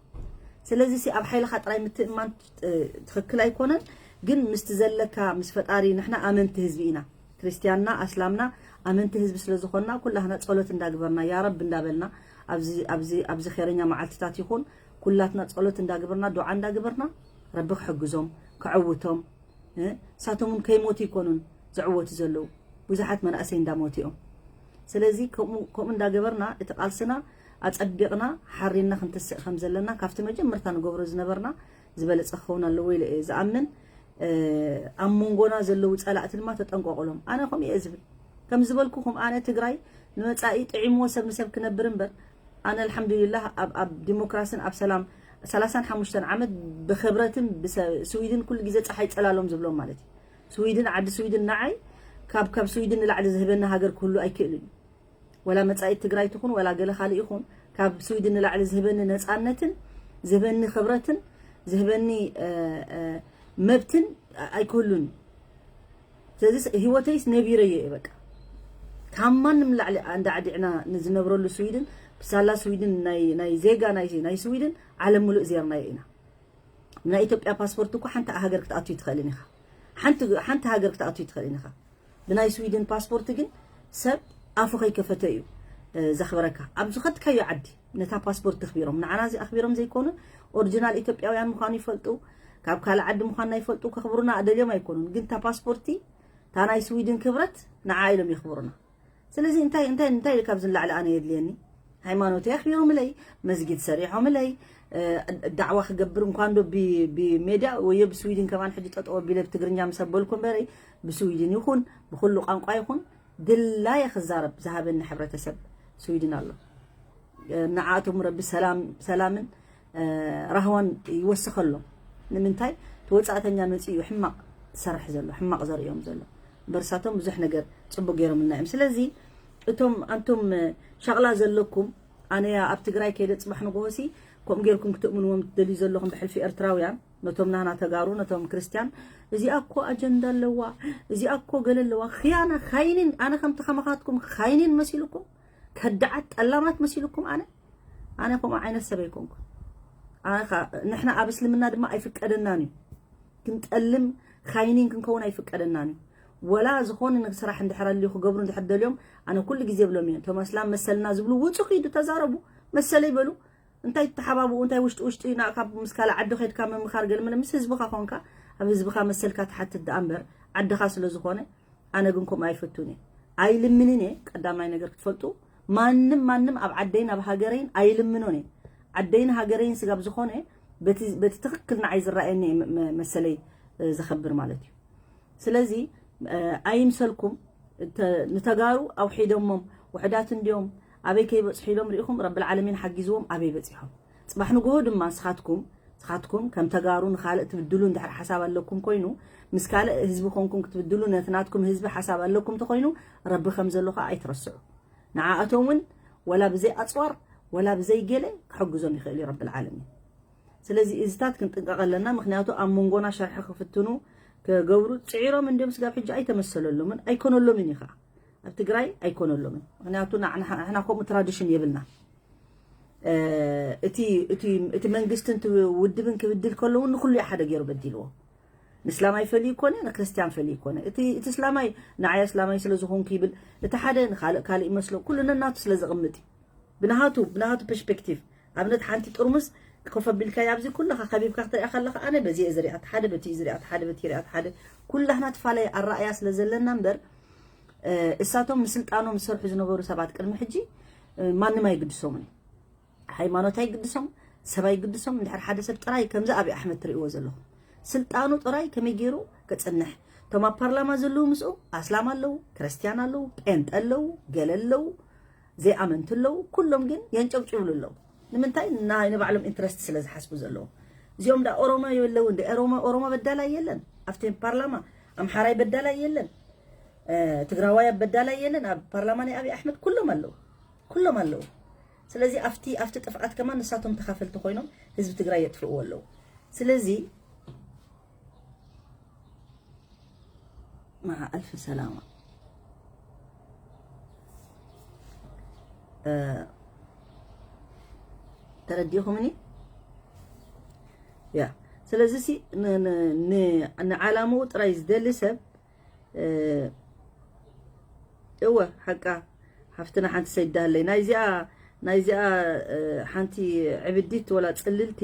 ስለዚ ሲ ኣብ ሓይልኻ ጥራይ ምትእምማን፣ እ፣ ትኽክል ኣይኮነን። ግን ምስቲ ዘለካ፣ ምስ ፈጣሪ፣ ንሕና ኣመንቲ ህዝቢ ኢና። ክርስትያንና፣ ኣስላምና፣ ኣመንቲ ህዝቢ ስለ ዝኾንና፣ ኩላህና ጸሎት እንዳግበርና፣ ያ ረብ እንዳበልና፣ ኣብዚ፣ ኣብዚ፣ ኣብዚ ኼረኛ መዓልትታት ይኹን፣ ኩላትና ጸሎት እንዳግበርና፣ ዱዓ እንዳግበርና፣ ረቢ ክሕግዞም፣ ከዕውቶም፣ እ፣ ንሳቶም እውን ከይሞቱ ይኮኑን ዝዕወቱ ዘለዉ። ብዙሓት መናእሰይ እንዳሞቱ እዮም። ስለዚ ከምኡ፣ ከምኡ እንዳገበርና፣ እቲ ቃልስና ኣጸቢቕና፣ ሓሪንና ክንትስእ ከም ዘለና፣ ካብቲ መጀመርታ ንገብሮ ዝነበርና ዝበለጸ ክኸውን ኣለዎ ኢለ እየ ዝኣምን። እ፣ ኣብ መንጎና ዘለዉ ጸላእቲ ድማ ተጠንቀቑሎም። ኣነ ከምኡ እየ ዝብል። ከም ዝበልኩኹም፣ ኣነ ትግራይ ንመጻኢ ጥዒምዎ ሰብ ንሰብ ክነብር እምበር፣ ኣነ ኣልሓምዱሊላህ ኣብ፣ ኣብ ዲሞክራስን ኣብ ሰላም ሰላሳን ሓሙሽተን ዓመት ብኽብረትን ብሰ-፣ ስዊድን ኩሉ ግዜ ጸሓይ ጸላሎም ዝብሎም ማለት እዩ። ስዊድን፣ ዓዲ ስዊድን ንዓይ ካብ፣ ካብ ስዊድን ንላዕሊ ዝህበኒ ሃገር ክህሉ ኣይክእልን እዩ። ወላ መጻኢት ትግራይ ትኹን፣ ወላ ገለ ካልእ ይኹን፣ ካብ ስዊድን ንላዕሊ ዝህበኒ ነጻነትን፣ ዝህበኒ ክብረትን፣ ዝህበኒ፣ እ፣ እ፣ መብትን ኣይክህሉን እዩ። ስለዚ ህይወተይስ ነቢረዮ እየ በቃ። ካብ ማንም ላዕሊ እንዳዕዲዕና ንዝነብረሉ ስዊድን፣ ብሳላ ስዊድን ናይ ዜጋ ናይ ስዊድን ዓለም ሙሉእ ዜርናዮ ኢና። ብናይ ኢትዮጵያ ፓስፖርት እኮ ሓንቲ ሃገር ክትኣቱ ይትኽእልን ኢኻ። ሓንቲ ሃገር ክትኣቱ ይትኽእልን ኢኻ። ብናይ ስዊድን ፓስፖርት ግን ሰብ ኣፉ ከይከፈተ እዩ ዘኽብረካ። ኣብ ዝኸድካዮ ዓዲ ነታ ፓስፖርት ተኽቢሮም፣ ንዓና እዚ ኣኽቢሮም ዘይኮኑ፣ ኦሪጂናል ኢትዮጵያውያን ምዃኑ ይፈልጡ። ካብ ካልእ ዓዲ ምዃንና ይፈልጡ። ከኽብሩና ደልዮም ኣይኮኑን፣ ግን እታ ፓስፖርቲ፣ እታ ናይ ስዊድን ክብረት ንዓ ኢሎም የኽብሩና። ስለዚ እንታይ እንታይ እንታይ ካብዚ ንላዕሊ ኣነ የድልየኒ? ሃይማኖተይ ኣኽቢሮምለይ፣ መስጊድ ሰሪሖምለይ፣ ዳዕዋ ክገብር እንኳን ዶ ብሜድያ ወዮ ብስዊድን ከማን ሕጂ ጠጠው ኣቢለ ብትግርኛ ምስ ኣበልኩ እምበረይ፣ ብስዊድን ይኹን ብኩሉ ቋንቋ ይኹን ድላየ ክዛረብ ዝሃበኒ ሕብረተሰብ ስዊድን ኣሎ። ንዓኣቶም ረቢ ሰላም ሰላምን ራህዋን ይወስኸሎም። ንምንታይ ተወፃእተኛ መፂኡ ሕማቕ ዝሰርሕ ዘሎ፣ ሕማቕ ዘርእዮም ዘሎ? በርሳቶም ብዙሕ ነገር ፅቡቅ ገይሮምልና እዮም። ስለዚ እቶም ኣንቱም ሻቕላ ዘለኩም፣ ኣነ ኣብ ትግራይ ከይደ ፅባሕ ንግሆሲ ከምኡ ጌርኩም ክትእምንዎም ትደልዩ ዘለኹም ብሕልፊ ኤርትራውያን፣ ነቶም ናህና ተጋሩ፣ ነቶም ክርስትያን፣ እዚኣ እኮ ኣጀንዳ ኣለዋ፣ እዚኣ እኮ ገለ ኣለዋ። ኽያና ኻይኒን፣ ኣነ ከምቲ ከማኻትኩም ኻይኒን መሲልኩም፣ ከዳዓት ጠላማት መሲልኩም ኣነ ኣነ ከምኡ ዓይነት ሰብ ኣይኮንኩ። ንሕና ኣብ እስልምና ድማ ኣይፍቀደናን እዩ። ክንጠልም ኻይኒን ክንከውን ኣይፍቀደናን እዩ። ወላ ዝኾነ ስራሕ እንድሕር ኣልዩ ክገብሩ እንድሕር ደልዮም ኣነ ኩሉ ግዜ ብሎም እየ። እቶም ኣስላም መሰልና ዝብሉ ውፁ ኪዱ ተዛረቡ፣ መሰለይ በሉ። እንታይ ትተሓባብኡ እንታይ ውሽጢ ውሽጢ ናብ ካብ ምስ ካልእ ዓዲ ከድካ ምምኻር ገለ መለ ምስ ህዝብኻ ኮንካ ኣብ ህዝብኻ መሰልካ ትሓትት ደኣ እምበር ዓድኻ ስለ ዝኾነ ኣነ ግን ከምኡ ኣይፈቱን እየ። ኣይልምንን እየ። ቀዳማይ ነገር ክትፈልጡ ማንም ማንም ኣብ ዓደይን ኣብ ሃገረይን ኣይልምኖን እየ። ዓደይን ሃገረይን ስጋብ ዝኾነ በቲ በቲ ትኽክል ንዓይ ዝረኣየኒ እየ መ- መ- መሰለይ እ፣ ዘኸብር ማለት እዩ። ስለዚ እ፣ ኣይምሰልኩም እተ- ንተጋሩ ኣውሒዶሞም ውሕዳት እንዲዮም ኣበይ ከይበፅሑ ኢሎም ሪኢኹም ረብል ዓለሚን ሓጊዝዎም ኣበይ በፂሖም። ፅባሕ ንግሆ ድማ ንስኻትኩም ንስኻትኩም ከም ተጋሩ ንኻልእ ትብድሉ እንድሕር ሓሳብ ኣለኩም ኮይኑ ምስ ካልእ ህዝቢ ኮንኩም ክትብድሉ ነቲ ናትኩም ህዝቢ ሓሳብ ኣለኩም ተኮይኑ ረቢ ከም ዘሎ ከዓ ኣይትረስዑ። ንዓኣቶም እውን ወላ ብዘይ ኣፅዋር ወላ ብዘይ ገለ ክሕግዞም ይኽእል እዩ ረብል ዓለሚን። ስለዚ እዚታት ክንጥንቀቕ ኣለና። ምክንያቱ ኣብ መንጎና ሸርሒ ክፍትኑ ክገብሩ ፅዒሮም እንዲዮም ስጋብ ሕጂ ኣይተመሰለሎምን ኣይኮነሎምን እዩ ከዓ ኣብ ትግራይ ኣይኮነሎምን። ምክንያቱ ንሕና ከምኡ ትራዲሽን የብልና። እቲ እቲ እቲ መንግስትን እቲ ውድብን ክብድል ከለውን ንኩሉ ሓደ ገይሩ በዲልዎ። ንእስላማይ ፈልዩ ኮነ ንክርስትያን ፈልዩ ኮነ እቲ እቲ እስላማይ ንዓይ እስላማይ ስለ ዝኾንኩ ይብል። እቲ ሓደ ንካልእ ካልእ ይመስሎ ኩሉ ነናቱ ስለ ዘቕምጥ እዩ። ብናሃቱ ብናሃቱ ፐርስፔክቲቭ ኣብነት ሓንቲ ጥርሙስ ኮፍ ኣቢልካ ኣብዚ ኩልኻ ከቢብካ ክትሪኣ ከለኻ ኣነ በዚ እየ ዝሪኣ ሓደ በቲ እዩ ዝሪኣ ሓደ በቲ ይሪኣ ሓደ ኩላህና ትፋለየ ኣረኣያ ስለ ዘለና እምበር እሳቶም ንስልጣኖም ዝሰርሑ ዝነበሩ ሰባት ቅድሚ ሕጂ ማንም ኣይግድሶምን እዩ። ሃይማኖት ኣይግድሶም፣ ሰብ ኣይግድሶም። እንድሕር ሓደ ሰብ ጥራይ ከምዚ ኣብይ ኣሕመድ ትርእይዎ ዘለኹም ስልጣኑ ጥራይ ከመይ ገይሩ ከፅንሕ እቶም ኣብ ፓርላማ ዘለዉ ምስኡ ኣስላም ኣለዉ፣ ክርስትያን ኣለዉ፣ ጴንጠ ኣለዉ፣ ገለ ኣለዉ፣ ዘይኣመንቲ ኣለዉ። ኩሎም ግን የንጨብጭብሉ ኣለዉ። ንምንታይ? ናይ ንባዕሎም ኢንትረስት ስለ ዝሓስቡ ዘለዉ። እዚኦም ዳ ኦሮሞ የለዉ እንደ ኦሮሞ ኦሮሞ በዳላይ የለን ኣብቲ ፓርላማ፣ ኣምሓራይ በዳላይ የለን፣ ትግራዋይ በዳላይ የለን ኣብ ፓርላማ ናይ ኣብይ ኣሕመድ ኩሎም ኣለዉ። ኩሎም ኣለዉ። ስለዚ ኣብቲ ኣብቲ ጥፍኣት ከማን ንሳቶም ተኻፈልቲ ኮይኖም ህዝቢ ትግራይ የጥፍእዎ ኣለዉ። ስለዚ መዓ ኣልፍ ሰላማ ተረዲኹምኒ? ያ ስለዚ ሲ ንዓላምኡ ጥራይ ዝደሊ ሰብ እወ ሓቃ ሓፍትና ሓንቲ ሰይዳለይ ናይዚኣ ናይዚኣ ሓንቲ ዕብዲት ወላ ፅልልቲ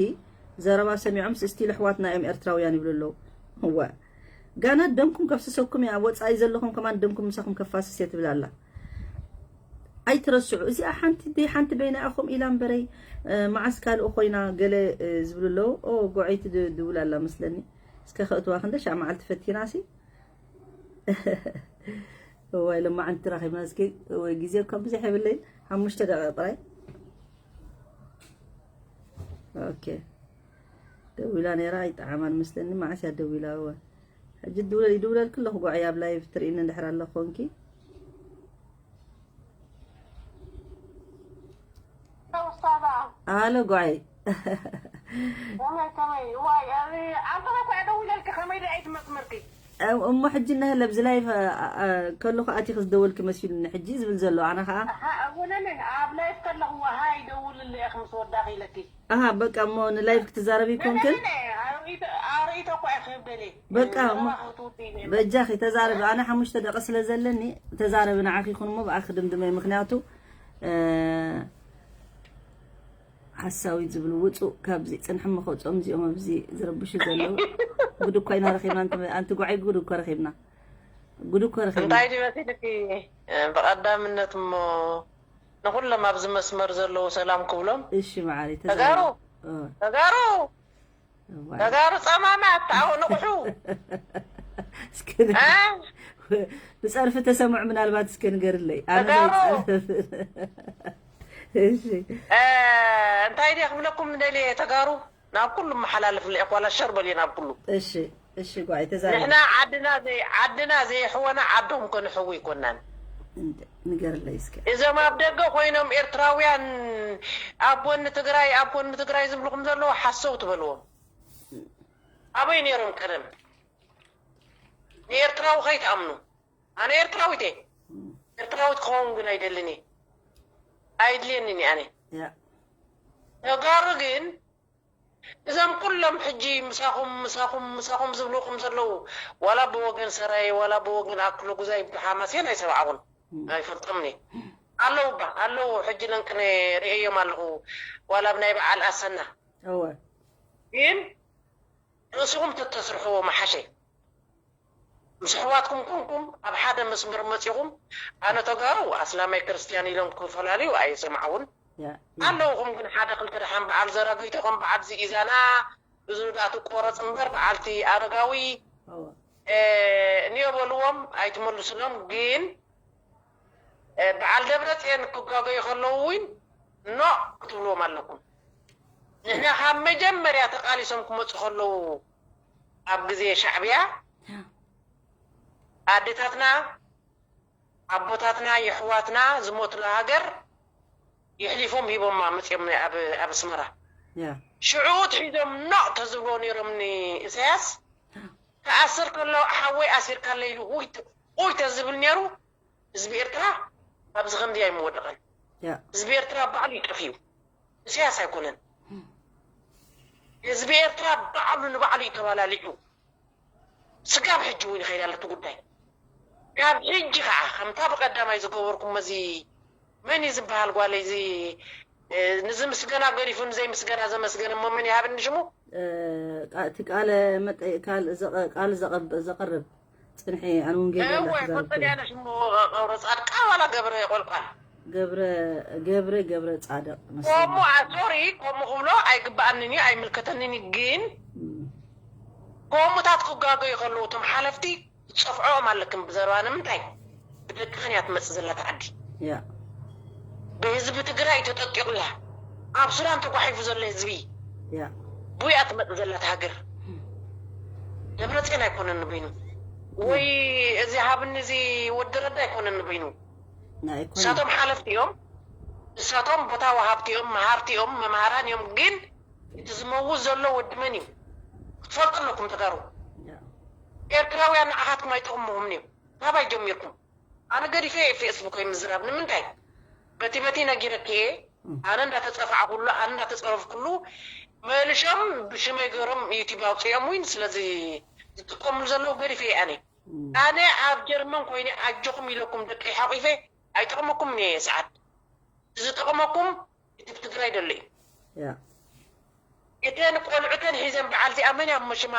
ዘረባ ሰሚዖም ስስቲል ኣሕዋትና እዮም ኤርትራውያን ይብሉ ኣለዉ። እወ ጋና ደምኩም ከፍስሰኩም እያ ወፃኢ ዘለኹም ከማን ደምኩም ምሳኹም ከፋስስ እየ ትብል ኣላ። ኣይትረስዑ እዚኣ ሓንቲ ደይ ሓንቲ በይና ኢኹም ኢላ እምበረይ መዓስ ካልእ ኮይና ገለ ዝብሉ ኣለዉ። ኦ ጎዐይቲ ድውል ኣላ መስለኒ። እስከ ከእትዋ ክንደ ሻዕ መዓልቲ ፈቲና ሲ እዋይ ለማዓንቲ ተራኺብና እስኪ ወይ ግዜ እኳ ብዙሕ የብለይ ሓሙሽተ ደቂቕ ጥራይ ኦኬ ደዊላ ነይራ ኣይጠዓማን መስለኒ መዓስ እያ ደዊላ እወ ሕጂ ድውለል ይድውለልክ ኣለኹ ጓዕይ ኣብ ላይቭ ትርእኒ እንድሕር ኣለኹ ኮንኪ ኣሎ ጓዕይ ከመይ ከመይ ዋይ ኣንተና እኳ ደዊለልክ ከመይ ደኣ ኣይትመስመርኪ? እሞ ሕጂ እናሃለ ኣብዚ ላይፍ ከለኹ ኣቲኺ ዝደወልኪ መሲሉኒ ሕጂ ዝብል ዘሎ ኣነ ከዓ ኣወለለ ኣብ ላይፍ ከለኹ ሃይ ደውልለ ኢኺ ምስ ወዳኺ ኢለኪ። ኣሃ በቃ እሞ ንላይፍ ክትዛረቢ ይኮንክን ኣርእቶ እኮ ኢኺ ክብደሊ በቃ እሞ በጃኺ ተዛረቢ። ኣነ ሓሙሽተ ደቂ ስለ ዘለኒ ተዛረቢ ንዓኺ ይኹን እሞ ብኣኺ ድምድመ ምክንያቱ ሓሳዊት ዝብሉ ውፁእ ካብዚ ፅንሕሞ ከውፅኦም እዚኦም ኣብዚ ዝረብሹ ዘለዉ ጉድ እኳ ኢና ረኺብና ኣንቲ ጓዓይ ጉድ እኮ ረኺብና ጉድ እኮ ረኺብና እንታይ ድዩ መሲልኪ ብቐዳምነት እሞ ንኩሎም ኣብዚ መስመር ዘለዉ ሰላም ክብሎም እሺ መዓሪ ተጋሩ ተጋሩ ተጋሩ ፀማማት ኣው ንቑሑ ብፀርፊ ተሰምዑ ምናልባት እስከ ንገርለይ እንታይ ደ ክብለኩም ደልየ ተጋሩ ናብ ኩሉ መሓላለፍ ለ ዋላ ሸር በልየ ናብ ኩሉ እሺ እሺ ጓይ ተዛረቢ ንሕና ዓድና ዘይ ዓድና ዘይሕወና ዓዶም ከንሕው ይኮናን ንገርለይ እስከ እዞም ኣብ ደገ ኮይኖም ኤርትራውያን ኣብ ጎኒ ትግራይ ኣብ ጎኒ ትግራይ ዝብልኩም ዘለዉ ሓሰው ትበልዎም ኣበይ ነይሮም ቀደም ንኤርትራዊ ከይትኣምኑ ኣነ ኤርትራዊት እየ ኤርትራዊት ክኸውን ግን ኣይደልን እየ ኣይድልየንን እየ ኣነ ተጋሩ ግን እዞም ኩሎም ሕጂ ምሳኹም ምሳኹም ምሳኹም ዝብልኹም ዘለዉ ዋላ ብወገን ሰራየ ዋላ ብወገን ኣክሎ ጉዛይ ብሓማስየን ኣይሰማዕኹን ኣይፈልጦምን እየ ኣለዉ ባ ኣለዉ ሕጂ ለንቅነ ርእየዮም ኣለኹ ዋላ ብናይ በዓል ኣሰና እወ ግን ርእስኹም ተተስርሕዎ መሓሸ ምስ ኣሕዋትኩም ኮንኩም ኣብ ሓደ መስመር መፂኹም ኣነ ተጋሩ ኣስላማይ ክርስትያን ኢሎም ክፈላለዩ ኣይሰምዓውን ኣለውኹም ግን ሓደ ክልተ ደሓን በዓል ዘራጊቶ ከም በዓል ዝኢዛና ብዙ ዳኣ ትቆረፅ እምበር በዓልቲ ኣረጋዊ እኒኦ በልዎም ኣይትመልሱሎም ግን በዓል ደብረፅየን ክጋገዩ ከለዉ እውን ኖ ክትብልዎም ኣለኩም ንሕና ካብ መጀመርያ ተቃሊሶም ክመፁ ከለዉ ኣብ ግዜ ሻዕብያ ኣዴታትና ኣቦታትና የሕዋትና ዝሞትላ ሃገር የሕሊፎም ሂቦማ መፅኦም ኣብ ኣስመራ ሽዑ ትሒዞም ኖቕ ተዝብሎ ነይሮም ንእሳያስ ክኣስር ከሎ ሓወይ ኣሲርካለ ኢሉ ውይ ተዝብል ነይሩ ህዝቢ ኤርትራ ኣብዚ ከምዚ ኣይምወደቐን ህዝቢ ኤርትራ ባዕሉ ይጠፍዩ እስያስ ኣይኮነን ህዝቢ ኤርትራ ባዕሉ ንባዕሉ ይተባላሊዑ ስጋብ ሕጂ እውን ይኸይድ ኣሎ እቲ ጉዳይ ካብ ሕጂ ከዓ ከምታ ብቀዳማይ ዝገበርኩም መዚ መን እዩ ዝበሃል ጓለይ እዚ ንዝምስገና ገዲፉ ንዘይምስገና ዘመስገን እሞ መን ይሃብኒ ሽሙ እቲ ቃለ ቃል ዘቕርብ ፅንሒ ኣነ ወንጌል እወ ቁፅል ያለ ሽሙ ቀብረ ፃድቃ ዋላ ገብረ ቆልቋል ገብረ ገብረ ገብረ ፃድቅ መሰለኝ። ኮሙ ሶሪ ኮሙ ክብሎ ኣይግበኣንን እዩ ኣይምልከተንን እዩ ግን ኮሙታት ክጋገዩ ከለዉ እቶም ሓለፍቲ ትፀፍዖኦም ኣለክን ብዘረባ ንምንታይ ብደቅኽን እያ ትመፅእ ዘላ እቲ ዓዲ ያ ብህዝቢ ትግራይ ተጠቂቑላ ኣብ ሱዳን ተጓሒፉ ዘሎ ህዝቢ ያ ብኡ እያ ትመፅእ ዘላ እቲ ሃገር ደብረፅዮን ኣይኮነን ንበይኑ ወይ እዚ ሃብኒ እዚ ወዲ ረዳ ኣይኮነን ንበይኑ ናይ ኮነ ንሳቶም ሓለፍቲ እዮም ንሳቶም ቦታ ወሃብቲ እዮም መሃርቲ እዮም መምሃራን እዮም ግን እቲ ዝመውት ዘሎ ወዲ መን እዩ ክትፈልጡ ኣለኩም ተጋሩ ያ ኤርትራውያን ንዓኻትኩም ኣይጠቕሙኹምን እዮም ካባይ ጀሚርኩም ኣነ ገዲፈ እየ ፌስቡከይ ምዝራብ ንምንታይ በቲ በቲ ነጊረኪ እየ ኣነ እንዳተፀፋዕኩሉ ኣነ እንዳተፀረፍኩሉ መልሾም ብሽመይ ገይሮም ዩቲብ ኣውፅኦም ውን ስለዚ ዝጥቀምሉ ዘለዉ ገዲፈ እየ ኣነ ኣነ ኣብ ጀርመን ኮይነ ኣጆኹም ኢለኩም ደቀይ ሓቂፈ ኣይጠቕመኩምን እየ ሰዓት ዝጠቕመኩም እቲ ብትግራይ ደሎ እዩ ያ እተን ቆልዑተን ሒዘን በዓል እዚኣ መን እያ እሞ ሽማ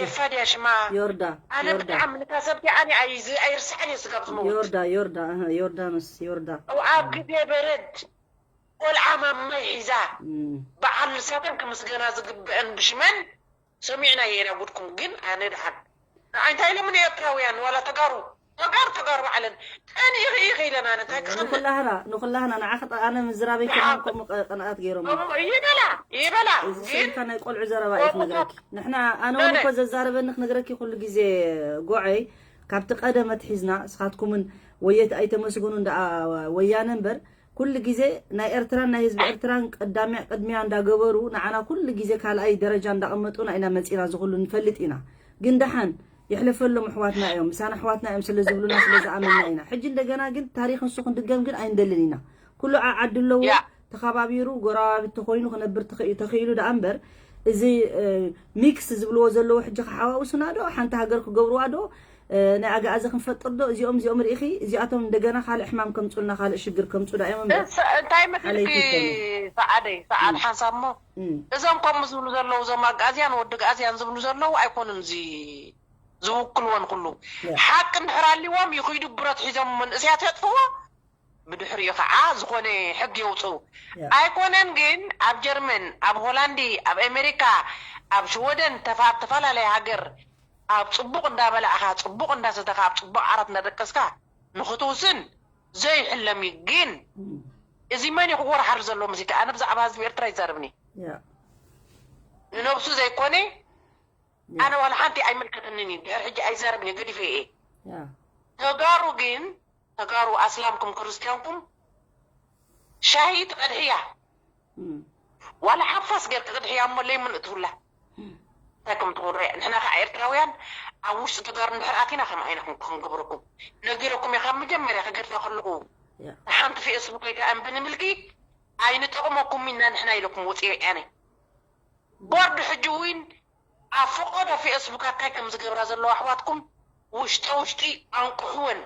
ኤፋ ድያ ሽማ ዮርዳ ኣነ ዮርዳ ብጣዕሚ ንታ ሰብ ዲኣ ኣነ ኣይዝ- ኣይርስዓን እየ ስጋብ ዝመውት ዮርዳ ዮርዳ ኣህ፣ ዮርዳኖስ ዮርዳ ኣብ ግዜ በረድ ቆልዓ ማማይ ሒዛ እም፣ በዓል ንሳተን ክምስገና ዝግብአን ብሽመን ሰሚዕናዮ ኢና ጉድኩም ግን ኣነ ድሓን ንዓይ እንታይ ኢሎምኒ ኤርትራውያን ዋላ ተጋሩ ተጋሩ ተጋሩ ባዕለን ቀኒእኺ ኢኺ ኢለን ኣነ እንታይ ክኸምእ ንኩላህና ንኩላህና ንዓኺ ጠ- ኣነ ምዝራበይ ከማን ከምኡ ቀ- ቅንኣት ገይሮም እዮም። እሞ ይበላ ይበላ እዚ ግን ሰምካ ናይ ቆልዑ ዘረባ እዩ ክነግረኪ ንሕና ኣነ እውን እኮ ዘዛረበኒ ክነግረኪ ኩሉ ግዜ ጎዐይ ካብቲ ቀደም ኣትሒዝና እስኻትኩምን ወየት ኣይተመስግኑ እንዳ ወያነ እምበር ኩሉ ግዜ ናይ ኤርትራን ናይ ህዝቢ ኤርትራን ቀዳሚያ ቅድሚያ እንዳገበሩ ንዓና ኩሉ ግዜ ካልኣይ ደረጃ እንዳቐመጡና ኢና መፂና እዚ ኩሉ ንፈልጥ ኢና ግን ደሓን የሕለፈሎም ኣሕዋትና እዮም፣ ምሳና ኣሕዋትና እዮም ስለ ዝብሉና ስለ ዝኣመንና ኢና። ሕጂ እንደገና ግን ታሪኽ ንሱ ክንድገም ግን ኣይንደልን ኢና። ኩሉ ዓዓዲ ኣለዎ፣ ተኸባቢሩ ጎረባብቲ ኮይኑ ክነብር ተኽእዩ- ተኽኢሉ ደኣ እምበር፣ እዚ ሚክስ ዝብልዎ ዘለዎ ሕጂ ክሓዋውሱና ዶ፣ ሓንቲ ሃገር ክገብርዋ ዶ፣ ናይ ኣግኣዚ ክንፈጥር ዶ፣ እዚኦም እዚኦም ርኢኺ፣ እዚኣቶም እንደገና ካልእ ሕማም ከምፁልና፣ ካልእ ሽግር ከምፁ ዳ እዮም እምበር። እንታይ መስልኪ? ሰዓደይ ሰዓድ ሓንሳብ እሞ እዞም ከምኡ ዝብሉ ዘለዉ፣ እዞም ኣግኣዝያን ወዲ ግኣዝያን ዝብሉ ዘለዉ ኣይኮኑን እዚ ዝውክልወን ኩሉ። ሓቂ እንድሕር ኣልዎም ይኽይዱ ብረት ሒዞም መንእስያት የጥፍዎ፣ ብድሕሪኡ ከዓ ዝኾነ ሕግ የውፅኡ። ኣይኮነን ግን ኣብ ጀርመን፣ ኣብ ሆላንዲ፣ ኣብ ኣሜሪካ፣ ኣብ ሽወደን፣ ተፋ- ኣብ ተፈላለየ ሃገር ኣብ ፅቡቕ እንዳበላእኻ፣ ፅቡቕ እንዳሰተኻ፣ ኣብ ፅቡቕ ዓራት እንዳደቀስካ ንኽትውስን ዘይሕለም እዩ። ግን እዚ መን እዩ ክወራሓር ዘሎ? ምስቲ ኣነ ብዛዕባ ህዝቢ ኤርትራ ይዛረብኒ ንነብሱ ዘይኮነ ኣነ ዋላ ሓንቲ ኣይምልከተንን እዩ። ድሕር ሕጂ ኣይዛረብን እዩ፣ ገዲፈ እየ። ተጋሩ ግን ተጋሩ ኣስላምኩም ክርስትያንኩም ሻሂ ትቐድሕያ ዋላ ሓፋስ ገር ክቕድሕያ እሞ ለይምን እትውላ እንታይ ከም ትገብሩ ንሕና ከዓ ኤርትራውያን ኣብ ውሽጢ ተጋሩ እንድሕር ኣቲና ከም ዓይና ክንገብረኩም ነጊረኩም እየ። ካብ መጀመርያ ክገድፋ ከለኹ ሓንቲ ፌስቡክ ወይ ከዓ እምብንምልኪ ኣይንጠቕመኩም ኢና ንሕና ኢለኩም ወፂኦ ኣነ ቦርድ ሕጂ እውን ኣብ ፈቐዶ ፌስቡክ ኣታይ ከም ዝገብራ ዘለዋ ኣሕዋትኩም ውሽጠ ውሽጢ ኣንቁሕወን።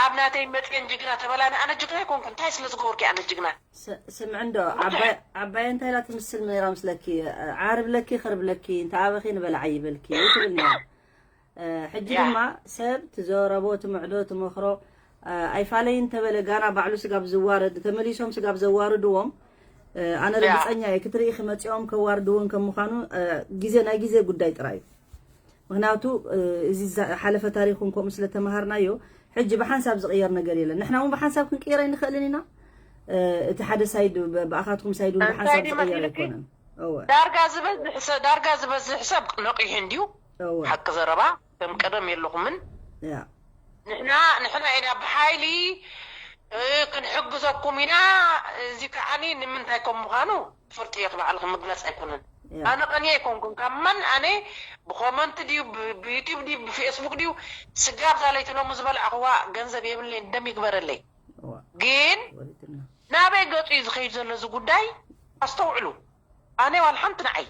ኣብ ናተይ መፅየን ጅግና ተበላኒ ኣነ ጅግና ኣይኮንኩ እንታይ ስለ ዝገበርኩ ኣነ ጅግና ስምዕ እንዶ ዓባየ እንታይ ኢላ ትምስል ነይራ ምስለኪ ዓርብ ለኪ ኸርብ ለኪ እንተ ኣበኺ ንበላዓ ይበልኪ ትብል ነይራ ሕጂ ድማ ሰብ ትዘረቦ ትምዕዶ ትመኽሮ ኣይፋለይን ተበለ ጋና ባዕሉ ስጋብ ዝዋረድ ተመሊሶም ስጋብ ዘዋርድዎም ኣነ ርግፀኛ እየ ክትርኢ ክመፂኦም ከዋርድዎም ከም ምዃኑ ግዜ ናይ ግዜ ጉዳይ ጥራይ እዩ ምክንያቱ እዚ ሓለፈ ታሪክ እውን ከምኡ ስለ ተምሃርናዮ ሕጂ ብሓንሳብ ዝቅየር ነገር የለን ንሕና እውን ብሓንሳብ ክንቅየር ኣይንኽእልን ኢና እቲ ሓደ ሳይድ ብኣኻትኩም ሳይድ እውን ብሓንሳብ ዝቅየር ኣይኮነን ዳርጋ ዝበዝሕ ሰብ ነቂሑ እንድዩ ሓቂ ዘረባ ከም ቀደም የለኹምን ንሕና ንሕና ኢና ብሓይሊ ክንሕግዘኩም ኢና እዚ ከዓኒ ንምንታይ ከም ምዃኑ ትፈልጥዮ ባዕልኺ ምግላፅ ኣይኮነን ኣነ ቀንየ ኣይኮንኩን ካብ መን ኣነ ብኮመንት ድዩ ብዩቲብ ድዩ ብፌስቡክ ድዩ ስጋብ ዛለይቲ ሎሚ ዝበላዕኽዋ ገንዘብ የብለይ ደም ይግበረለይ ግን ናበይ ገፁ እዩ ዝኸይድ ዘሎ እዚ ጉዳይ ኣስተውዕሉ ኣነ ዋል ሓንቲ ንዓይ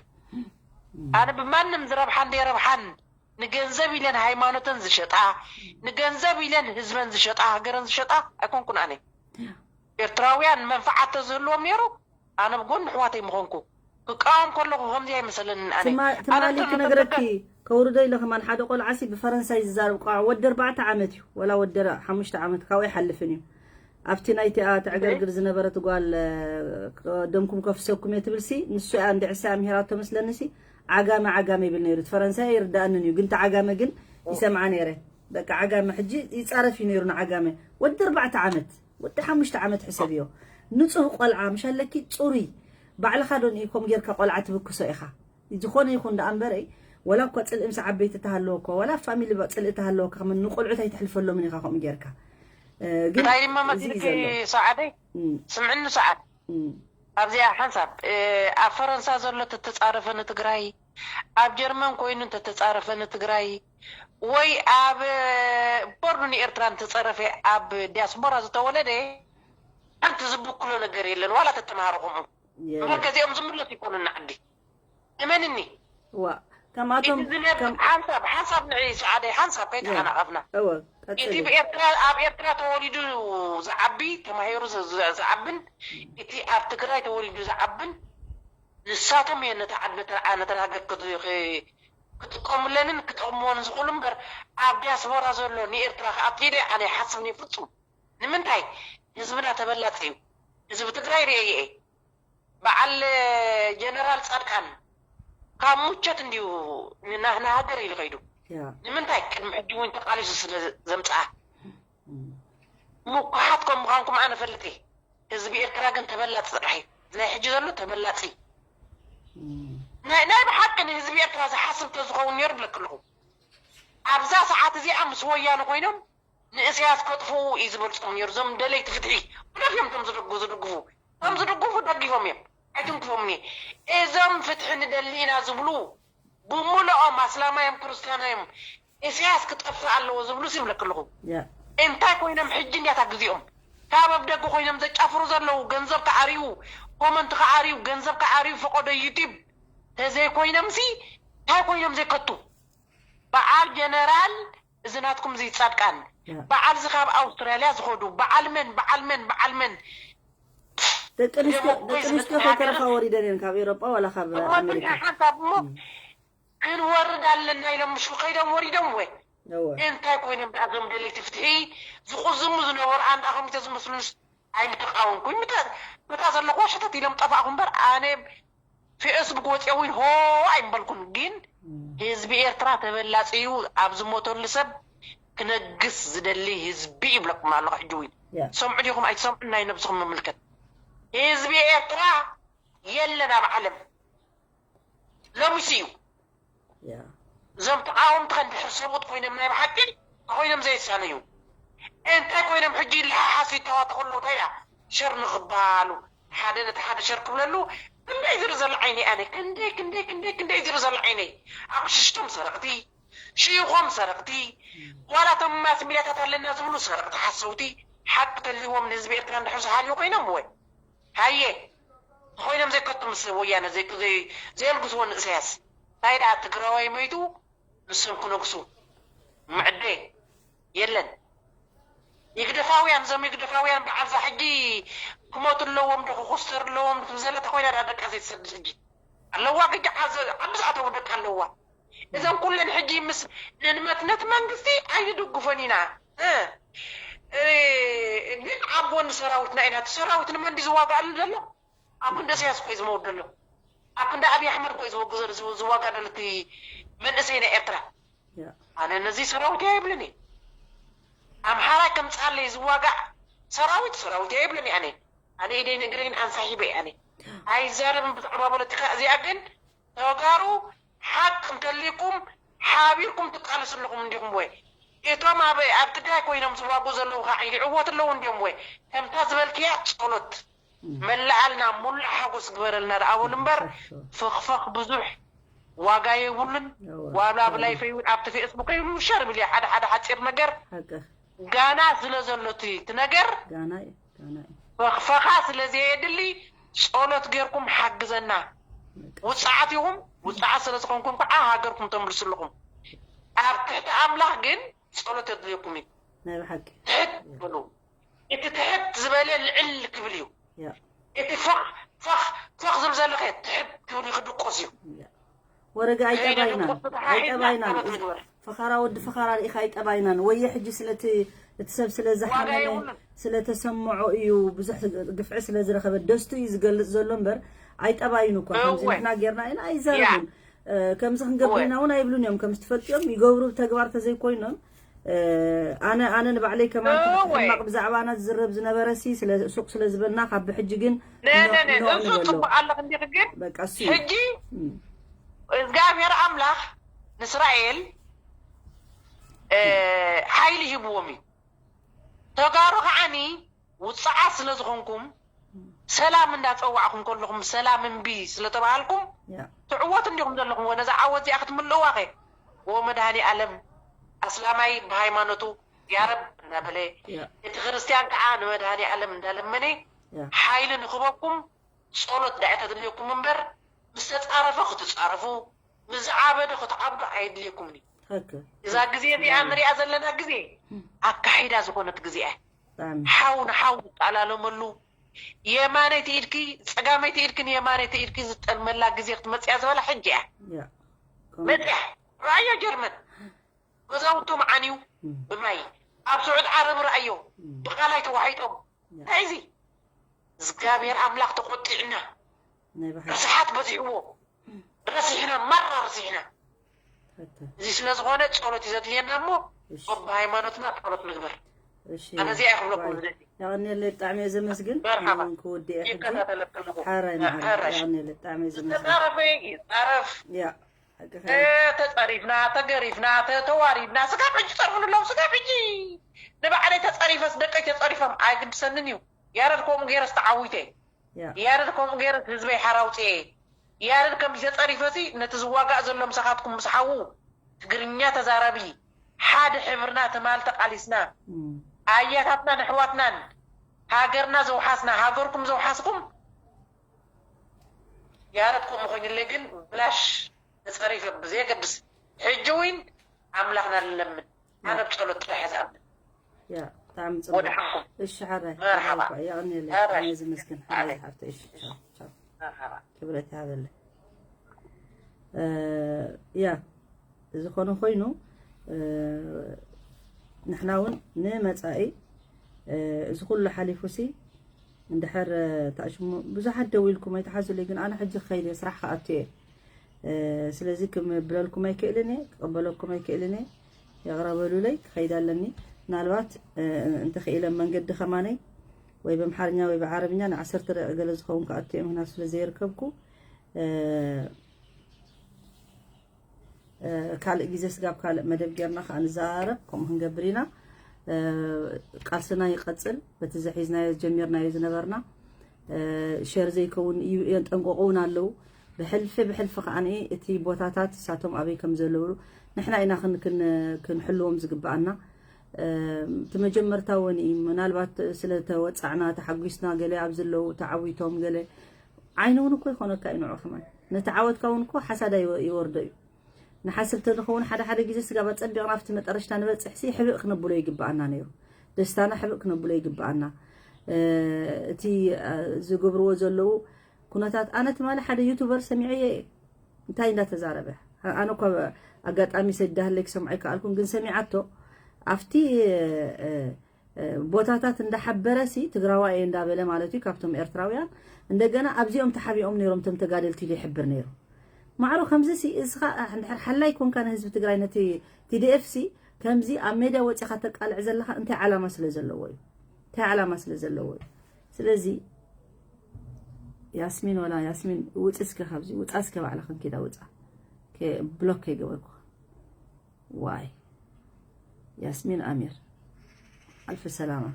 ኣነ ብማንም ዝረብሓን ደይረብሓን ንገንዘብ ኢለን ሃይማኖተን ዝሸጣ ንገንዘብ ኢለን ህዝበን ዝሸጣ ሃገረን ዝሸጣ ኣይኮንኩን ኣነ ኤርትራውያን መንፍዓት ተዝህልዎም ነይሩ ኣነ ብጎኒ ኣሕዋተይ ምኾንኩ ክቃወም ከለኹ ከምዚ ኣይመሰለንን ኣነ ትማሊ ክነግረኪ ከውርዶ ኢለ ከማን ሓደ ቆልዓሲ ብፈረንሳይ ዝዛረብ ቆልዓ ወዲ ኣርባዕተ ዓመት እዩ ወላ ወዲ ሓሙሽተ ዓመት ካብኡ ይሓልፍን እዩ ኣብቲ ናይቲኣ ተዕገርግር ዝነበረት ጓል ደምኩም ከፍሰኩም እየ ትብልሲ ንሱ እያ እንድዕሳ ኣምሂራቶ መስለንሲ ዓጋመ ዓጋመ ይብል ነይሩ እቲ ፈረንሳይ ኣይርዳእንን እዩ ግን እቲ ዓጋመ ግን ይሰምዓ ነይረ በቃ ዓጋመ ሕጂ ይፃረፍ እዩ ነይሩ ንዓጋመ ወዲ ኣርባዕተ ዓመት ወዲ ሓሙሽተ ዓመት ሕሰብዮ ንፁህ ቆልዓ ምሽ ኣለኪ ፅሩይ ባዕልኻ ዶ ንኢኮም ጌርካ ቆልዓ ትብክሶ ኢኻ ዝኾነ ይኹን ደኣ እምበረይ ወላ እኳ ፅልኢ ምስ ዓበይቲ ተሃለወ እኳ ወላ ፋሚሊ ፅልኢ ተሃለወካ ከም ንቆልዑት ኣይተሕልፈሎምን ኢኻ ከምኡ ጌርካ ግን እንታይ ድማ መሲልኪ ሰዓደይ ስምዕኒ ሰዓድ ኣብዚኣ ሓንሳብ ኣብ ፈረንሳ ዘሎ ተተፃረፈ ንትግራይ ኣብ ጀርመን ኮይኑ እንተተፃረፈ ንትግራይ ወይ ኣብ ቦርዱ ንኤርትራ እንተፀረፈ ኣብ ዲያስፖራ ዝተወለደ ሓንቲ ዝብክሎ ነገር የለን ዋላ ተተምሃሮ ከምኡ እምበር ከዚኦም ዝምለሱ ይኮኑና ዓዲ እመንኒ ዋ ከማቶም ሓንሳብ ሓንሳብ ንዒ ሰዓደይ ሓንሳብ ከይተሓናቐፍና እቲ ብኤርትራ ኣብ ኤርትራ ተወሊዱ ዝዓቢ ተማሂሩ ዝዓብን እቲ ኣብ ትግራይ ተወሊዱ ዝዓብን ንሳቶም እየ ነታ ዓዲ ነተን ሃገር ክጥቀሙለንን ክጠቕምዎን ዝኽእሉ እምበር ኣብ ዲያስፖራ ዘሎ ንኤርትራ ክኣቱ ኢለ ኣነ ይሓስብን ፍጹም ንምንታይ ህዝብና ተበላፂ እዩ ህዝቢ ትግራይ ርእየ እየ በዓል ጀነራል ፃድቃን ካብ ሙቸት እንድዩ ንናህና ሃገር ኢሉ ከይዱ ንምንታይ ቅድሚ ሕጂ እውን ተቃሊሱ ስለ ዘምፅኣ ምኩሓት ከም ምዃንኩም ኣነ ፈልጥ እየ ህዝቢ ኤርትራ ግን ተበላፂ ጥራሕ እዩ ናይ ሕጂ ዘሎ ተበላፂ ናይ ብሓቂ ንህዝቢ ኤርትራ ዝሓስብ ተዝኸውን ነይሩ ብለክ ኣለኹ ኣብዛ ሰዓት እዚኣ ምስ ወያነ ኮይኖም ንእስያስ ከጥፍኡ እዩ ዝበልፆም ነይሩ እዞም ደለይቲ ፍትሒ ብደፍ እዮም እቶም ዝደግፉ እቶም ዝድግፉ ደጊፎም እዮም ኣይትንክፎምኒ እዞም ፍትሒ ንደሊ ኢና ዝብሉ ብምልኦም ኣስላማዮም ክርስትያናዮም ኢሳያስ ክጠፍእ ኣለዎ ዝብሉ ይብለክ ኣለኹ። እንታይ ኮይኖም ሕጂ እንዲያታ ግዜኦም ካብ ኣብ ደገ ኮይኖም ዘጫፍሩ ዘለዉ ገንዘብ ክዓርዩ ኮመንት ክዓርዩ ገንዘብ ክዓርዩ ፈቀዶ ዩቲብ ተዘይኮይኖምሲ እንታይ ኮይኖም ዘይከቱ በዓል ጀነራል እዚ ናትኩም እዚ ጻድቃን በዓል እዚ ካብ ኣውስትራልያ ዝኸዱ በዓል መን በዓል መን በዓል መን ደቂ ኣንስትዮ ከይተረፋ ወሪደን እየን ካብ ኤሮጳ ዋላ ካብ ኣሜሪካ። ክንወርድ ኣለና ኢሎም ምሽ ከይዶም ወሪዶም ወይ እንታይ ኮይኖም ደኣ እዞም ደለይቲ ፍትሒ ዝቁዝሙ ዝነበሩ ኣንዳ ኮሚተ ዝመስሉንስ ኣይምተቃወምኩኝ ምታ ዘለኹ ሸተት ኢሎም ጠፋእኹ እምበር ኣነ ፌስቡክ ወፂኦ እውን ሆ ኣይምበልኩን ግን ህዝቢ ኤርትራ ተበላፂ እዩ ኣብ ዝሞተሉ ሰብ ክነግስ ዝደሊ ህዝቢ ይብለኩም ኣለኹ ሕጂ እውን ሰምዑ ዲኹም ኣይትሰምዑ ናይ ነብስኹም ምምልከት ህዝቢ ኤርትራ የለን ኣብ ዓለም ሎሚስ እዩ እዞም ተቃወምቲ ከንድሕር ሰብኡት ኮይኖም ናይ ብሓቂ ኮይኖም ዘይሳነዩ እንታይ ኮይኖም ሕጂ ይለሓሓሱ ይተዋተኹ ኣለዉ እንታይ ደኣ ሸር ንኽበሃሉ ሓደ ነቲ ሓደ ሸር ክብለሉ ክንደይ ዝርኢ ዘሎ ዓይነይ ኣነ ክንደይ ክንደይ ክንደይ ክንደይ ዝርኢ ዘሎ ዓይነይ ኣቕሽሽቶም ሰረቕቲ ሽይኾም ሰረቕቲ ዋላ እቶም ማስ ሚድያታት ኣለና ዝብሉ ሰረቕቲ ሓሰውቲ ሓቂ ተልዎም ንህዝቢ ኤርትራ እንድሕር ዝሃልዩ ኮይኖም ወይ ሃየ ተኾይኖም ዘይከቱ ምስ ወያነ ዘየልግስዎ ንእሰያስ እንታይ ደኣ ትግራዋይ መይቱ ንሶም ክነግሱ ምዕደ የለን ይግደፋውያን እዞም ይግደፋውያን በዓልዛ ሕጂ ክሞቱ ኣለዎም ዶ ክኩስተር ኣለዎም ትብዘለ ተኾይና ደኣ ደቃ ዘይትሰድድ ሕጂ ኣለዋ ግጃ ዓቢ ዝኣተዉ ደቂ ኣለዋ እዘን ኩለን ሕጂ ምስ ንንመትነት መንግስቲ ኣይንድግፎን ኢና ግን ኣብ ጎኒ ሰራዊትና ኢና እቲ ሰራዊት ንመን ድዩ ዝዋጋእሉ ዘሎ ኣብ ክንዲ እሰያስ ኮዩ ዝመውት ዘሎ ኣብ ክንዲ ኣብይ ኣሕመድ ኮዩ ዝዋጋ ዘሎ እቲ መንእሰይ ናይ ኤርትራ ኣነ ነዚ ሰራዊት እያ ይብልን ኣምሓራይ ከምፅኣለይ ዝዋጋእ ሰራዊት ሰራዊት እያ ይብልን ኣነ ኣነ ኢደይን እግረይን ኣንሳሒበ ኣነ ኣይዛረብን ብዛዕባ ፖለቲካ እዚኣ ግን ተጋሩ ሓቅ እንተሊኩም ሓቢርኩም ትቃለሱ ኣለኹም እንዲኹም ወይ እቶም ኣብ ኣብ ትግራይ ኮይኖም ዝዋጉ ዘለዉ ከዓ ይዕወት ኣለዉ እንዲዮም ወይ ከምታ ዝበልክያ ጸሎት መላኣልና ሙሉእ ሓጎስ ግበረልና ደኣ በሉ እምበር ፍኽፈኽ ብዙሕ ዋጋ የብሉን ዋላ ብላይፈይ እውን ኣብቲ ፌስቡክ ይብሉ ሸር ብልያ ሓደ ሓደ ሓፂር ነገር ጋና ስለ ዘሎ እቲ ነገር ፈኽፈኻ ስለ ዘየድሊ ጸሎት ጌርኩም ሓግዘና ውፅዓት ኢኹም ውፅዓት ስለ ዝኾንኩም ከዓ ሃገርኩም ተምልሱ ኣለኹም ኣብ ትሕቲ ኣምላኽ ግን ጸሎት የድልየኩም እዩ ናይ ብሓቂ ትሕት በሉ እቲ ትሕት ዝበለ ልዕል ክብል እዩ እቲ ፈኽ ፈኽ ፈኽ ዝብል ዘለኸ ትሕት ክብል እዩ ክድቆስ እዩ ወረጋ ኣይጠባይናን ኣይጠባይናን ፈኻራ ወዲ ፈኻራ ርኢኻ ኣይጠባይናን ወየ ሕጂ ስለቲ እቲ ሰብ ስለ ዝሓመመ ስለ ተሰምዖ እዩ ብዙሕ ግፍዒ ስለ ዝረኸበ ደስቱ እዩ ዝገልጽ ዘሎ እምበር ኣይጠባይኑ እኳ ከምዚ ንሕና ጌርና ኢና ኣይዛረቡን ከምዚ ክንገብር ኢና እውን ኣይብሉን እዮም ከምዚ ትፈልጥዮም ይገብሩ ብተግባር ተዘይኮይኖም ኣነ ኣነ ንባዕለይ ከማን ሕማቕ ብዛዕባና ዝዝረብ ዝነበረ ሲ ስለ ሱቕ ስለ ዝበልና ካብ ብሕጂ ግን እሱ ጽቡቅ ኣለክ እንዲክ ግን ሕጂ እግዚኣብሔር ኣምላኽ ንእስራኤል ሓይሊ ሂብዎም እዩ ተጋሩ ከዓኒ ውፅዓት ስለ ዝኾንኩም ሰላም እንዳፀዋዕኩም ከለኹም ሰላም እምቢ ስለተባሃልኩም ትዕወቱ እንዲኹም ዘለኹም ወ ነዛ ዓወት እዚኣ ክትምልእዋ ኸ ወ መድሃኒ ኣለም ኣስላማይ ብሃይማኖቱ ያረብ እናበለ እቲ ክርስትያን ከዓ ንመድሃኒ ኣለም እንዳለመነ ሓይሊ ንክበኩም ጸሎት ዳኣ ተድልየኩም እምበር ምስ ተጻረፈ ክትጻረፉ ምስ ዝዓበደ ክትዓብዱ ኣየድልየኩምን እዩ። እዛ ግዜ እዚኣ ንሪኣ ዘለና ግዜ ኣካሒዳ ዝኾነት ግዜ እያ። ሓው ንሓው ዝጠላለመሉ የማነይቲ ኢድኪ ጸጋመይቲ ኢድኪ ንየማነይቲ ኢድኪ ዝጠልመላ ግዜ ክትመጽእ እያ ዝበላ ሕጂ እያ መጽያ። ረኣያ ጀርመን ገዛውቶም ዓንዩ ብማይ ኣብ ስዑድ ዓረብ ረኣዮ ብቃላይ ተዋሒጦም እንታይ እዚ እግዚኣብሔር ኣምላኽ ተቆጢዕና ርስሓት በዚሕዎ ረሲሕና ማራ ረሲሕና እዚ ስለ ዝኾነ ጸሎት እዩ ዘድልየና እሞ በብሃይማኖትና ጸሎት ንግበር ኣነ እዚኣ ይኽብለኩም ዝደሊ የቐንየለይ ብጣዕሚ እየ ዘመስግን ኣነ እውን ክውድእ እየ ሕጂ ሓራይ መዓረ የቐንየለይ ብጣዕሚ እየ ዘመስግን ዝተጻረፈ ይጻረፍ ያ ተጸሪፍና ተገሪፍና ተዋሪድና ስጋብ ሕጂ ጸርፉ ንለው ስጋብ ሕጂ ንባዕለይ ተጸሪፈስ ደቀይ ተጸሪፎም ኣይግድሰንን እዩ ያረድ ከምኡ ገይረስ ተዓዊተ ያረድ ከምኡ ገይረስ ህዝበይ ሓራ ኣውፅኤ ያረድ ከምዚ ተጸሪፈ ሲ ነቲ ዝዋጋእ ዘሎ ምሳኻትኩም ምስ ሓዉ ትግርኛ ተዛራቢ ሓደ ሕብርና ትማል ተቃሊስና ኣያታትናን ኣሕዋትናን ሃገርና ዘውሓስና ሃገርኩም ዘውሓስኩም ያረድ ከምኡ ኮይኑለይ ግን ብላሽ ተጸሪፈ ብዘየገድስ ሕጂ እውን ኣምላኽና ንለምን ኣነ ብጸሎት ጥራሕ ዝኣምን ያ ብጣዕሚ ጽቡቅ። ወድሓንኩም እሺ ሓራይ መርሓባ። ሓራይ፣ የቐንየለይ ሓራይ። ብጣዕሚ ዝመስግን ሓራይ ዝሓፍተ። እሺ ቻው ቻው። መርሓባ ክብረት ይሃበለይ። እ፣ ያ ዝኾነ ኮይኑ እ፣ ንሕና እውን ንመጻኢ እ፣ እዚ ኩሉ ሓሊፉ ሲ እንድሕር ታሽሙ ብዙሓት ደው ኢልኩም ኣይትሓዙለይ፣ ግን ኣነ ሕጂ ክኸይድ እየ ስራሕ ክኣቱ እየ። እ፣ ስለዚ ክምብለልኩም ኣይክእልን እየ፣ ክቕበለኩም ኣይክእልን እየ። ይቕረ በሉለይ፣ ክኸይድ ኣለኒ። ምናልባት እ፣ እንተኽኢለ መንገዲ ከማነይ ወይ በምሓርኛ ወይ ብዓረብኛ ንዓሰርተ ደቂቕ ገለ ዝኸውን ክኣቱ እየ፣ ምክንያቱ ስለ ዘየርከብኩ እ፣ እ፣ ካልእ ግዜ ስጋብ ካልእ መደብ ጌርና ከዓ ንዘራረብ፣ ከምኡ ክንገብር ኢና። እ፣ ቃልስና ይቐጽል፣ በቲ ዘሒዝናዮ ጀሚርናዮ ዝነበርና እ፣ ሸር ዘይከውን እዩ፣ የንጠንቀቑ እውን ኣለዉ። ብሕልፊ ብሕልፊ ከዓ እቲ ቦታታት እሳቶም ኣበይ ከም ዘለዉ ንሕና ኢና ክን- ክን- ክንሕልዎም ዝግብኣና። እ፣ እቲ መጀመርታ እውን እዩ፣ ምናልባት ስለተወፃዕና ተሓጒስና ገለ ኣብ ዘለዉ ተዓዊቶም ገለ ዓይኒ እውን እኮ ይኾነካ እዩ ንዑ ከማን ነቲ ዓወትካ እውን እኮ ሓሳዳ ይወ- ይወርዶ እዩ። ንሓስብ ተዝኸውን ሓደ ሓደ ግዜ ስጋብ ኣጸቢቕና ኣብቲ መጠረሽታ ንበጽሕ ሲ ሕብእ ክነብሎ ይግብኣና ነይሩ። ደስታና ሕብእ ክነብሎ ይግብኣና። እ፣ እቲ እ፣ ዝገብርዎ ዘለዉ ኩነታት ኣነ ትማሊ ሓደ ዩቱበር ሰሚዐዮ እየ እንታይ እንዳተዛረበ ኣነ እኳ ኣጋጣሚ ሰዳህለይ ክሰምዖ ኣይከኣልኩን ግን ሰሚዓቶ ኣብቲ እ፣ እ፣ ቦታታት እንዳሓበረ ሲ ትግራዋይ እየ እንዳበለ ማለት እዩ ካብቶም ኤርትራውያን እንደገና ኣብዚኦም ተሓቢኦም ነይሮም ቶም ተጋደልቲ ኢሉ ይሕብር ነይሩ ማዕሮ ከምዚ ሲ እስኻ እንድሕር ሓላይ ኮንካ ንህዝቢ ትግራይ ነቲ ቲ ዲ ኤፍ ሲ ከምዚ ኣብ ሜድያ ወፂኻ ተቃልዕ ዘለኻ እንታይ ዓላማ ስለ ዘለዎ እዩ እንታይ ዓላማ ስለ ዘለዎ እዩ ስለዚ ያስሚን ወላ ያስሚን ውፂ እስከ ካብዚ ውፃ እስከ ባዕላ ክንኪዳ ውፃ ብሎክ ከይገበርኩ ዋይ ያስሚን ኣሚር ኣልፍ ሰላማ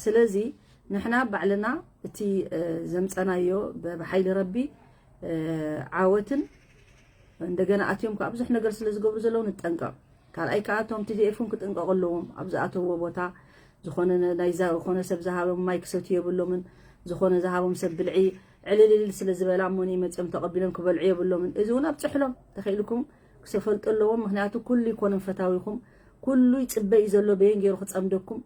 ስለዚ ንሕና ባዕልና እቲ ዘምፀናዮ ብሓይሊ ረቢ ዓወትን እንደገና ኣትዮም ከዓ ብዙሕ ነገር ስለ ዝገብሩ ዘለዉ ንጠንቀቕ ካልኣይ ከዓ እቶም ቲዲኤፍን ክጥንቀቕ ኣለዎም ኣብ ዝኣተውዎ ቦታ ዝኾነ ናይዛ ዝኾነ ሰብ ዝሃቦም ማይ ክሰትዩ የብሎምን ዝኾነ ዝሃቦም ሰብ ብልዒ ዕልልልል ስለ ዝበላ እሞኒ መፅኦም ተቐቢሎም ክበልዑ የብሎምን እዚ እውን ኣብፅሕሎም ተኽኢልኩም ክሰፈልጡ ኣለዎም ምክንያቱ ኩሉ ይኮነን ፈታዊኹም ኩሉ ይፅበ እዩ ዘሎ በየን ገይሩ ክፀምደኩም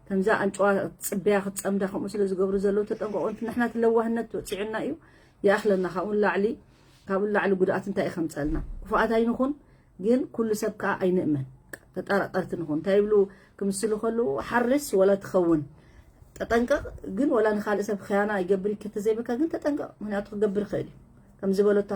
ከምዛ ኣንጭዋ ፅበያ ክትፀምዳ ከምኡ ስለ ዝገብሩ ዘለዉ ተጠንቀቑ ንሕና እቲ ለዋህነት ወፂዑና እዩ ይኣኽለና ካብኡ ላዕሊ ካብኡ ላዕሊ ጉድኣት እንታይ እዩ ከምፀልና ክፉኣት ኣይንኹን ግን ኩሉ ሰብ ከዓ ኣይንእመን ተጠራጠርቲ ንኹን እንታይ ይብሉ ክምስሉ ከለዉ ሓርስ ወላ ትኸውን ተጠንቀቕ ግን ወላ ንካልእ ሰብ ክያና ይገብር ይከተ ዘይበካ ግን ተጠንቀቕ ምክንያቱ ክገብር ይኽእል እዩ ከም ዝበለቶ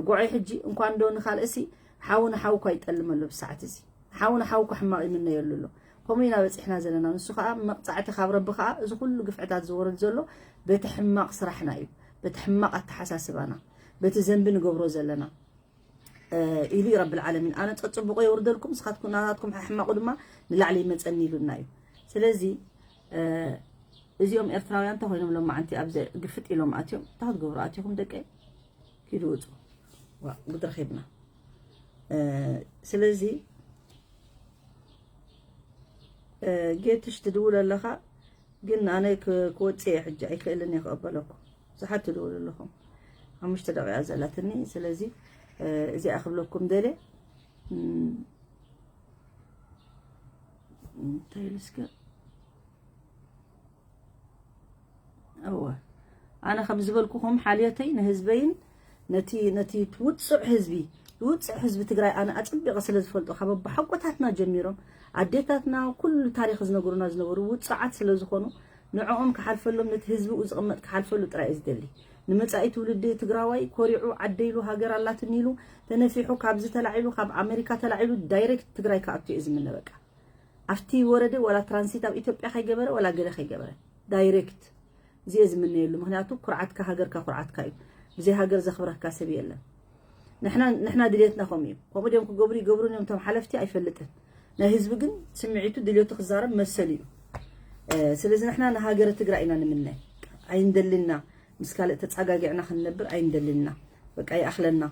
ጉዐይ ሕጂ እንኳን ዶ ንካልእ ሲ ሓው ንሓው እኳ ይጠልም ኣሎ ብሰዓት እዚ ሓው ንሓው እኳ ሕማቕ ይምነየሉ ኣሎ ከምኡ ኢና በፂሕና ዘለና ንሱ ከዓ መቕፃዕቲ ካብ ረቢ ከዓ እዚ ኩሉ ግፍዕታት ዝወረድ ዘሎ በቲ ሕማቕ ስራሕና እዩ በቲ ሕማቕ ኣተሓሳስባና በቲ ዘንቢ ንገብሮ ዘለና ኢሉ ረብል ዓለሚን ኣነ ፀፅቡቆ የውርደልኩም ስኻትኩም ናታትኩም ሕማቁ ድማ ንላዕሊ ይመፀኒ ኢሉና እዩ ስለዚ እዚኦም ኤርትራውያን እንተኮይኖም ሎማዓንቲ ኣብዚ ግፍጥ ኢሎም ኣትዮም እንታይ ክትገብሩ ኣትኹም ደቀይ ኪዱ ውፁ ጉድ ረኺብና ስለዚ ጌትሽ ትድውል ኣለኻ ግን ኣነ ክወፅእ እየ ሕጂ ኣይክእልን እየ ክቐበለኩም ብዙሓት ትድውል ኣለኹም ሓሙሽተ ደቂቃ ዘላትኒ ስለዚ እዚኣ ክብለኩም ደልየ እንታይ ኢሉ እስከ እወ ኣነ ከም ዝበልኩኹም ሓልዮተይ ንህዝበይን ነቲ ነቲ ውፅዕ ህዝቢ ውፅዕ ህዝቢ ትግራይ ኣነ ኣፅቢቐ ስለ ዝፈልጦ ካብ ኣቦሓጎታትና ጀሚሮም ኣዴታትና ኩሉ ታሪክ ዝነግሩና ዝነበሩ ውፅዓት ስለ ዝኾኑ ንዕኦም ክሓልፈሎም ነቲ ህዝቢ ኡ ዝቕመጥ ክሓልፈሉ ጥራይ እዩ ዝደሊ ንመፃኢ ትውልዲ ትግራዋይ ኮሪዑ ዓደይሉ ሃገር ኣላትኒ ኢሉ ተነፊሑ ካብዚ ተላዒሉ ካብ ኣሜሪካ ተላዒሉ ዳይሬክት ትግራይ ክኣቱ እዩ ዝምነ በቃ ኣብቲ ወረደ ዋላ ትራንሲት ኣብ ኢትዮጵያ ከይገበረ ዋላ ገለ ከይገበረ ዳይሬክት እዚኦ ዝምነየሉ ምክንያቱ ኩርዓትካ ሃገርካ ኩርዓትካ እዩ ብዘይ ሃገር ዘኽብረካ ሰብ የለን ንሕና ድሌትና ከምኡ እዩ ከምኡ ድዮም ክገብሩ ይገብሩን እዮም እቶም ሓለፍቲ ኣይፈልጥን ናይ ህዝቢ ግን ስምዒቱ ድልዮቱ ክዛረብ መሰል እዩ ስለዚ ንሕና ንሃገረ ትግራይ ኢና ንምነ ኣይንደልና ምስ ካልእ ተጻጋጊዕና ክንነብር ኣይንደልን ኢና። በቃ ይኣኽለና።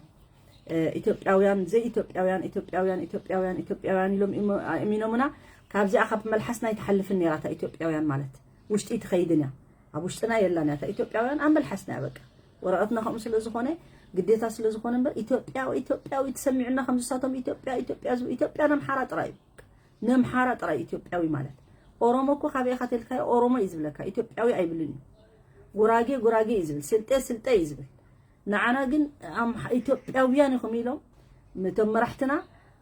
ኢትዮጵያውያን፣ ዘይኢትዮጵያውያን፣ ኢትዮጵያውያን፣ ኢትዮጵያውያን፣ ኢትዮጵያውያን ኢሎም ኣእሚኖምና። ካብዚኣ ካብ መልሓስና ኣይትሓልፍን ነይራ እታ ኢትዮጵያውያን ማለት። ውሽጢ ትኸይድን እያ። ኣብ ውሽጥና የላን እያ እታ ኢትዮጵያውያን፣ ኣብ መልሓስና እያ በቃ። ወረቐትና ከምኡ ስለ ዝኾነ፣ ግዴታ ስለ ዝኾነ እምበር፣ ኢትዮጵያዊ፣ ኢትዮጵያዊ ተሰሚዑና ከም ዝሳቶም ኢትዮጵያ፣ ኢትዮጵያ ዝብል፣ ኢትዮጵያ ነምሓራ ጥራይ እዩ። ነምሓራ ጥራይ ኢትዮጵያዊ ማለት። ኦሮሞ እኮ ካበይ ኢኻ ተልካዮ ኦሮሞ እዩ ዝብለካ፣ ኢትዮጵያዊ ኣይብልን እዩ። ጉራጌ ጉራጌ እዩ ዝብል፣ ስልጤ ስልጤ እዩ ዝብል። ንዓና ግን ኣምሓ-፣ ኢትዮጵያውያን ኢኹም ኢሎም እቶም መራሕትና፣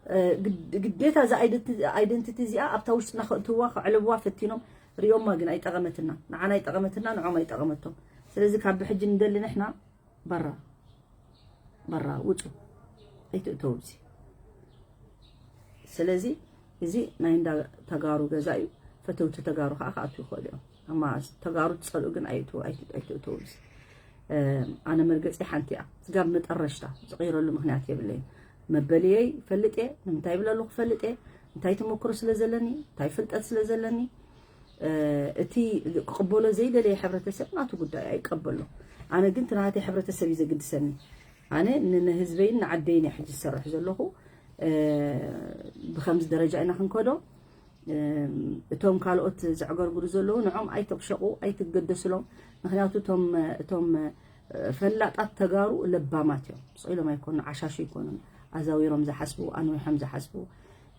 እ፣ ግድ-፣ ግዴታ እዛ ኣይደንቲ-፣ ኣይደንቲቲ እዚኣ ኣብታ ውሽጥና ከእትውዋ ከዕልብዋ ፈቲኖም ሪኦማ፣ ግን ኣይጠቐመትና። ንዓና ኣይጠቐመትና፣ ንዖም ኣይጠቐመቶም። ስለዚ ካብ ብሕጂ ንደሊ ንሕና በራ በራ ውጹ፣ ኣይትእተው እዚ። ስለዚ እዚ ናይ እንዳ ተጋሩ ገዛ እዩ። ፈተውቲ ተጋሩ ከዓ ክኣትዉ ይኽእሉ እዮም። እማ ተጋሩ ትጸልኡ ግን ኣይእትዉ፣ ኣይት-፣ ኣይትእተው እዚ። እ፣ ኣነ መርገጺ ሓንቲ እያ። ስጋብ መጠረሽታ ዝቕይረሉ ምኽንያት የብለይን። መበልየይ ይፈልጥ እየ፣ ንምንታይ ይብለሉ ክፈልጥ እየ፣ እንታይ ተመክሮ ስለ ዘለኒ፣ እንታይ ፍልጠት ስለ ዘለኒ፣ እ፣ እቲ ክቕበሎ ዘይደለየ ሕብረተሰብ ናቱ ጉዳይ ኣይቀበሎ። ኣነ ግን እቲ ናተይ ሕብረተሰብ እዩ ዘግድሰኒ። ኣነ ን-፣ ንህዝበይን ንዓደይን እየ ሕጂ ዝሰርሕ ዘለኹ። እ፣ ብኸምዚ ደረጃ ኢና ክንከዶ። እ፣ እቶም ካልኦት ዘዕገርግሩ ዘለዉ ንዖም ኣይተቕሸቑ፣ ኣይትገደስሎም። ምኽንያቱ እቶም፣ እቶም፣ እ፣ ፈላጣት ተጋሩ ለባማት እዮም። ስቕ ኢሎም ኣይኮኑን፣ ዓሻሹ ኣይኮኑን። ኣዛዊሮም ዝሓስቡ፣ ኣንዊሖም ዝሓስቡ፣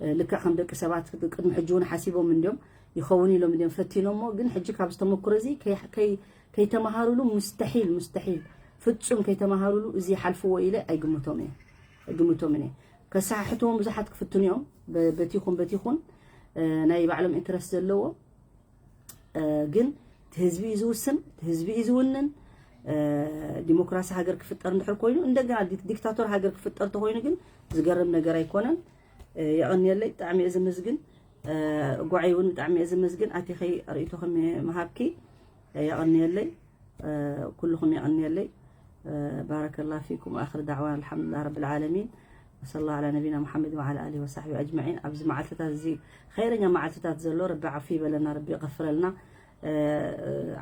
እ፣ ልክዕ ከም ደቂ ሰባት ቅድሚ ሕጂ እውን ሓሲቦም እንድዮም፣ ይኸውን ኢሎም እንድዮም ፈቲኖሞ። ግን ሕጂ ካብዚ ተመክሮ እዚ ከይ-፣ ከይ-፣ ከይተመሃሩሉ፣ ሙስተሒል፣ ሙስተሒል፣ ፍጹም ከይተመሃሩሉ እዚ ይሓልፍዎ ኢለ ኣይግምቶም እየ፣ ኣይግምቶምን እየ። ከሰሓሕትዎም ብዙሓት ክፍትኑ እዮም፣ በ-፣ በቲኹን በቲኹን፣ እ፣ ናይ ባዕሎም ኢንትረስት ዘለዎ፣ እ፣ ግን እቲ ህዝቢ እዩ ዝውስን፣ እቲ ህዝቢ እዩ ዝውንን። እ፣ ዲሞክራሲ ሃገር ክፍጠር እንድሕር ኮይኑ፣ እንደገና ዲክ-፣ ዲክታቶር ሃገር ክፍጠር ተኮይኑ ግን ዝገርም ነገር ኣይኮነን። እ፣ የቐንየለይ፣ ብጣዕሚ እየ ዘመስግን። እ፣ ጓዓይ እውን ብጣዕሚ እየ ዘመስግን፣ ኣቲኸይ ርእይቶኹም ምሃብኪ፣ እ፣ የቐንየለይ። እ፣ ኩልኹም የቐንየለይ። እ፣ ባረከላሁ ፊኩም። ኣኽር ዳዕዋና ኣልሓምዱሊላህ ረብል ዓለሚን። ወሰለላሁ ዐላ ነቢና ሙሐመድ ወዐላ ኣሊሂ ወሳሕቢሂ ኣጅመዒን። ኣብዚ መዓልትታት እዚ ኸይረኛ መዓልትታት ዘሎ ረቢ ዓፉ ይበለና፣ ረቢ ይቐፍረልና። እ፣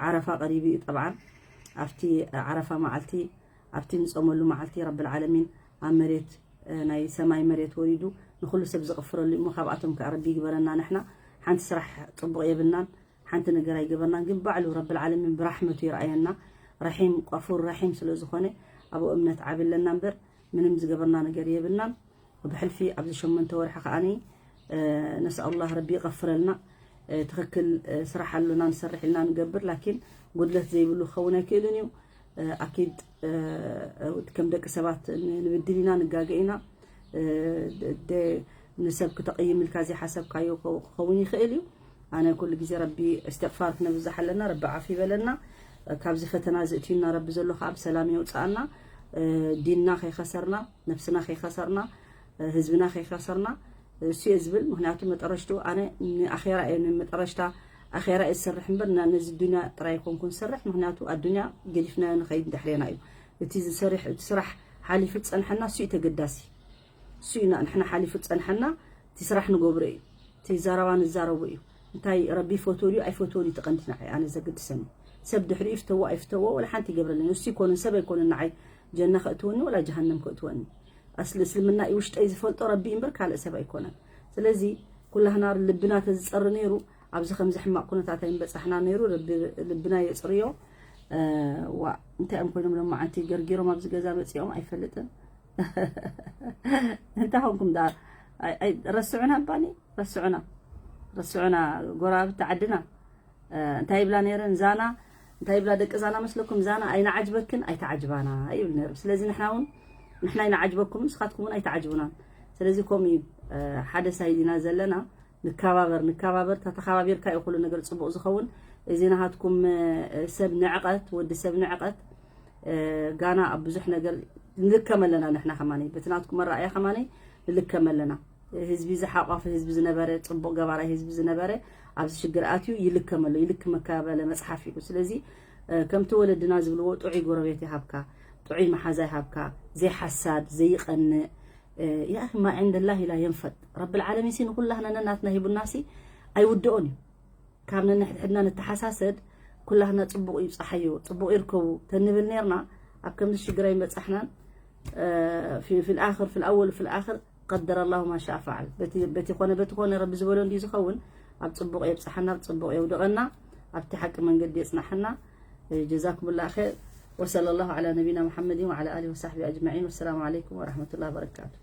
ዓረፋ ቀሪቡ እዩ ጠብዓን። ኣብቲ ዓረፋ መዓልቲ፣ ኣብቲ ንጾመሉ መዓልቲ ረብል ዓለሚን ኣብ መሬት፣ እ፣ ናይ ሰማይ መሬት ወሪዱ ንኹሉ ሰብ ዝቕፍረሉ እሞ ካብኣቶም ከኣ ረቢ ይግበረና። ንሕና ሓንቲ ስራሕ ጽቡቕ የብልናን፣ ሓንቲ ነገር ኣይገበርናን፣ ግን ባዕሉ ረብል ዓለሚን ብራሕመቱ ይርኣየና። ረሒም፣ ቀፉር፣ ረሒም ስለ ዝኾነ ኣብኡ እምነት ዓቢ ኣለና እምበር ምንም ዝገበርና ነገር የብልናን። ብሕልፊ ኣብዚ ሸሞንተ ወርሒ ከኣኒ፣ እ፣ ነስኣሉላህ ረቢ ይቐፍረልና። እ፣ ትኽክል፣ እ፣ ስራሕ ኣሎና ንሰርሕ ኢልና ንገብር፣ ላኪን ጉድለት ዘይብሉ ክኸውን ኣይክእልን እዩ። እ፣ ኣኪድ፣ እ፣ እ፣ ከም ደቂ ሰባት ን-፣ ንብድል ኢና፣ ንጋገ ኢና። እ፣ ደ-፣ ደ-፣ ንሰብ ክተቕይም ኢልካ ዘይሓሰብካዮ ክኸ-፣ ክኸውን ይኽእል እዩ። ኣነ ኩሉ ግዜ ረቢ እስትቕፋር ክነብዛሕ ኣለና፣ ረቢ ዓፍ ይበለና። እ፣ ካብዚ ፈተና ዝእትዩና ረቢ ዘሎ ከዓ ብሰላም የውፅኣና። እ፣ ዲንና ከይኸሰርና፣ ነብስና ከይኸሰርና፣ እ፣ ህዝብና ከይኸሰርና፣ እ፣ እሱ እየ ዝብል። ምኽንያቱ መጠረሽትኡ ኣነ ንኣኼራ እየ፣ ንመጠረሽታ ኣኼራ እየ ዝሰርሕ እምበር ና-፣ ነዚ ዱንያ ጥራይ ኣይኮንኩን ዝሰርሕ። ምኽንያቱ ኣዱንያ ገዲፍናዮ ንኸይድ ድሕሬና እዩ። እቲ ዝሰርሕ፣ እቲ ስራሕ ሓሊፉ ዝጸንሐና እሱ እዩ ተገዳሲ። እሱ ኢና ንሕና ሓሊፉ ዝጸንሐና፣ እቲ ስራሕ ንገብሮ እዩ፣ እቲ ዘረባ ንዛረቦ እዩ። እንታይ ረቢ ይፈትዎ ድዩ ኣይፈትዎን እዩ እቲ ቀንዲ ንዓይ፣ ኣነ ዘገድሰኒ። ሰብ ድሕሪኡ ይፍተዎ ኣይፍተዎ ወላ ሓንቲ ይገብረለኒ። እሱ ይኮንን፣ ሰብ ኣይኮንን ንዓይ ጀና ከእትወኒ ወላ ጀሃነም ከእትወኒ። ኣስሊ እስልምና እዩ ውሽጠይ ዝፈልጦ ረቢ እምበር ካልእ ሰብ ኣይኮነን። ስለዚ ኩላህና ልብና ተዝጸሪ ነይሩ ኣብዚ ከምዚ ሕማቕ ኩነታት ኣይምበጻሕና ነይሩ። ረቢ ልብና የጽርዮ። እ፣ ዋእ፣ እንታይ እዮም ኮይኖም ሎማዓንቲ ገርጊሮም ኣብዚ ገዛ መጺኦም ኣይፈልጥን። እንታይ ኾንኩም ደኣ? ኣይ፣ ኣይ፣ ረስዑና እባኒ፣ ረስዑና፣ ረስዑና፣ ጎረባብቲ ዓድና። እ፣ እንታይ ይብላ ነይረን? ዛና፣ እንታይ ይብላ ደቂ ዛና መስለኩም? ዛና ኣይንዓጅበክን፣ ኣይትዓጅባና ይብል ነይሩ። ስለዚ ንሕና እውን፣ ንሕና ኣይንዓጅበኩምን፣ ንስኻትኩም እውን ኣይትዓጅቡናን። ስለዚ ከምኡ እዩ፣ እ፣ ሓደ ሳይድ ኢና ዘለና። ንከባበር፣ ንከባበር፣ ተተኸባቢርካ እዩ ኩሉ ነገር ጽቡቕ ዝኸውን። እዚ ናሃትኩም፣ እ፣ ሰብ ንዕቀት፣ ወዲ ሰብ ንዕቀት፣ እ፣ ጋና ኣብ ብዙሕ ነገር ንልከም ኣለና ንሕና ከማነይ። በቲ ናትኩም ኣረኣእያ ከማነይ ንልከም ኣለና። ህዝቢ ዝሓቋፈ ህዝቢ ዝነበረ፣ ጽቡቕ ገባራይ ህዝቢ ዝነበረ፣ ኣብዚ ሽግር ኣትዩ ይልከም ኣሎ። ይልክመካ በለ መጽሓፍ እዩ። ስለዚ፣ እ፣ ከምቲ ወለድና ዝብልዎ ጥዑይ ጎረቤት ይሃብካ፣ ጥዑይ መሓዛ ይሃብካ፣ ዘይሓሳድ፣ ዘይቐንእ፣ እ፣ ያ ኣኺ ማ ዒንደላሂ ላ የንፈድ። ረብል ዓለሚን ሲ ንኹላህና ነናትና ሂቡና ሲ ኣይውድኦን እዩ። ካብ ነንሕድሕድና ንተሓሳሰድ፣ ኩላህና ጽቡቕ ይብጻሓዮ፣ ጽቡቕ ይርከቡ ተንብል ኔርና፣ ኣብ ከምዚ ሽግር ኣይመጻሕናን። ፊ ፊ الآخر في الأول في الآخر قدر الله ما شاء فعل። በቲ በቲ ኮነ በቲ ኮነ ረቢ ዝበሎ እንዲ ዝኸውን። ኣብ ጽቡቕ የብጻሓና፣ ኣብ ጽቡቕ የውድቐና፣ ኣብቲ ሓቂ መንገዲ የጽናሓና። ጀዛኩም الله خير። وصلى الله على نبينا محمد وعلى آله وصحبه أجمعين። والسلام عليكم ورحمة الله وبركاته።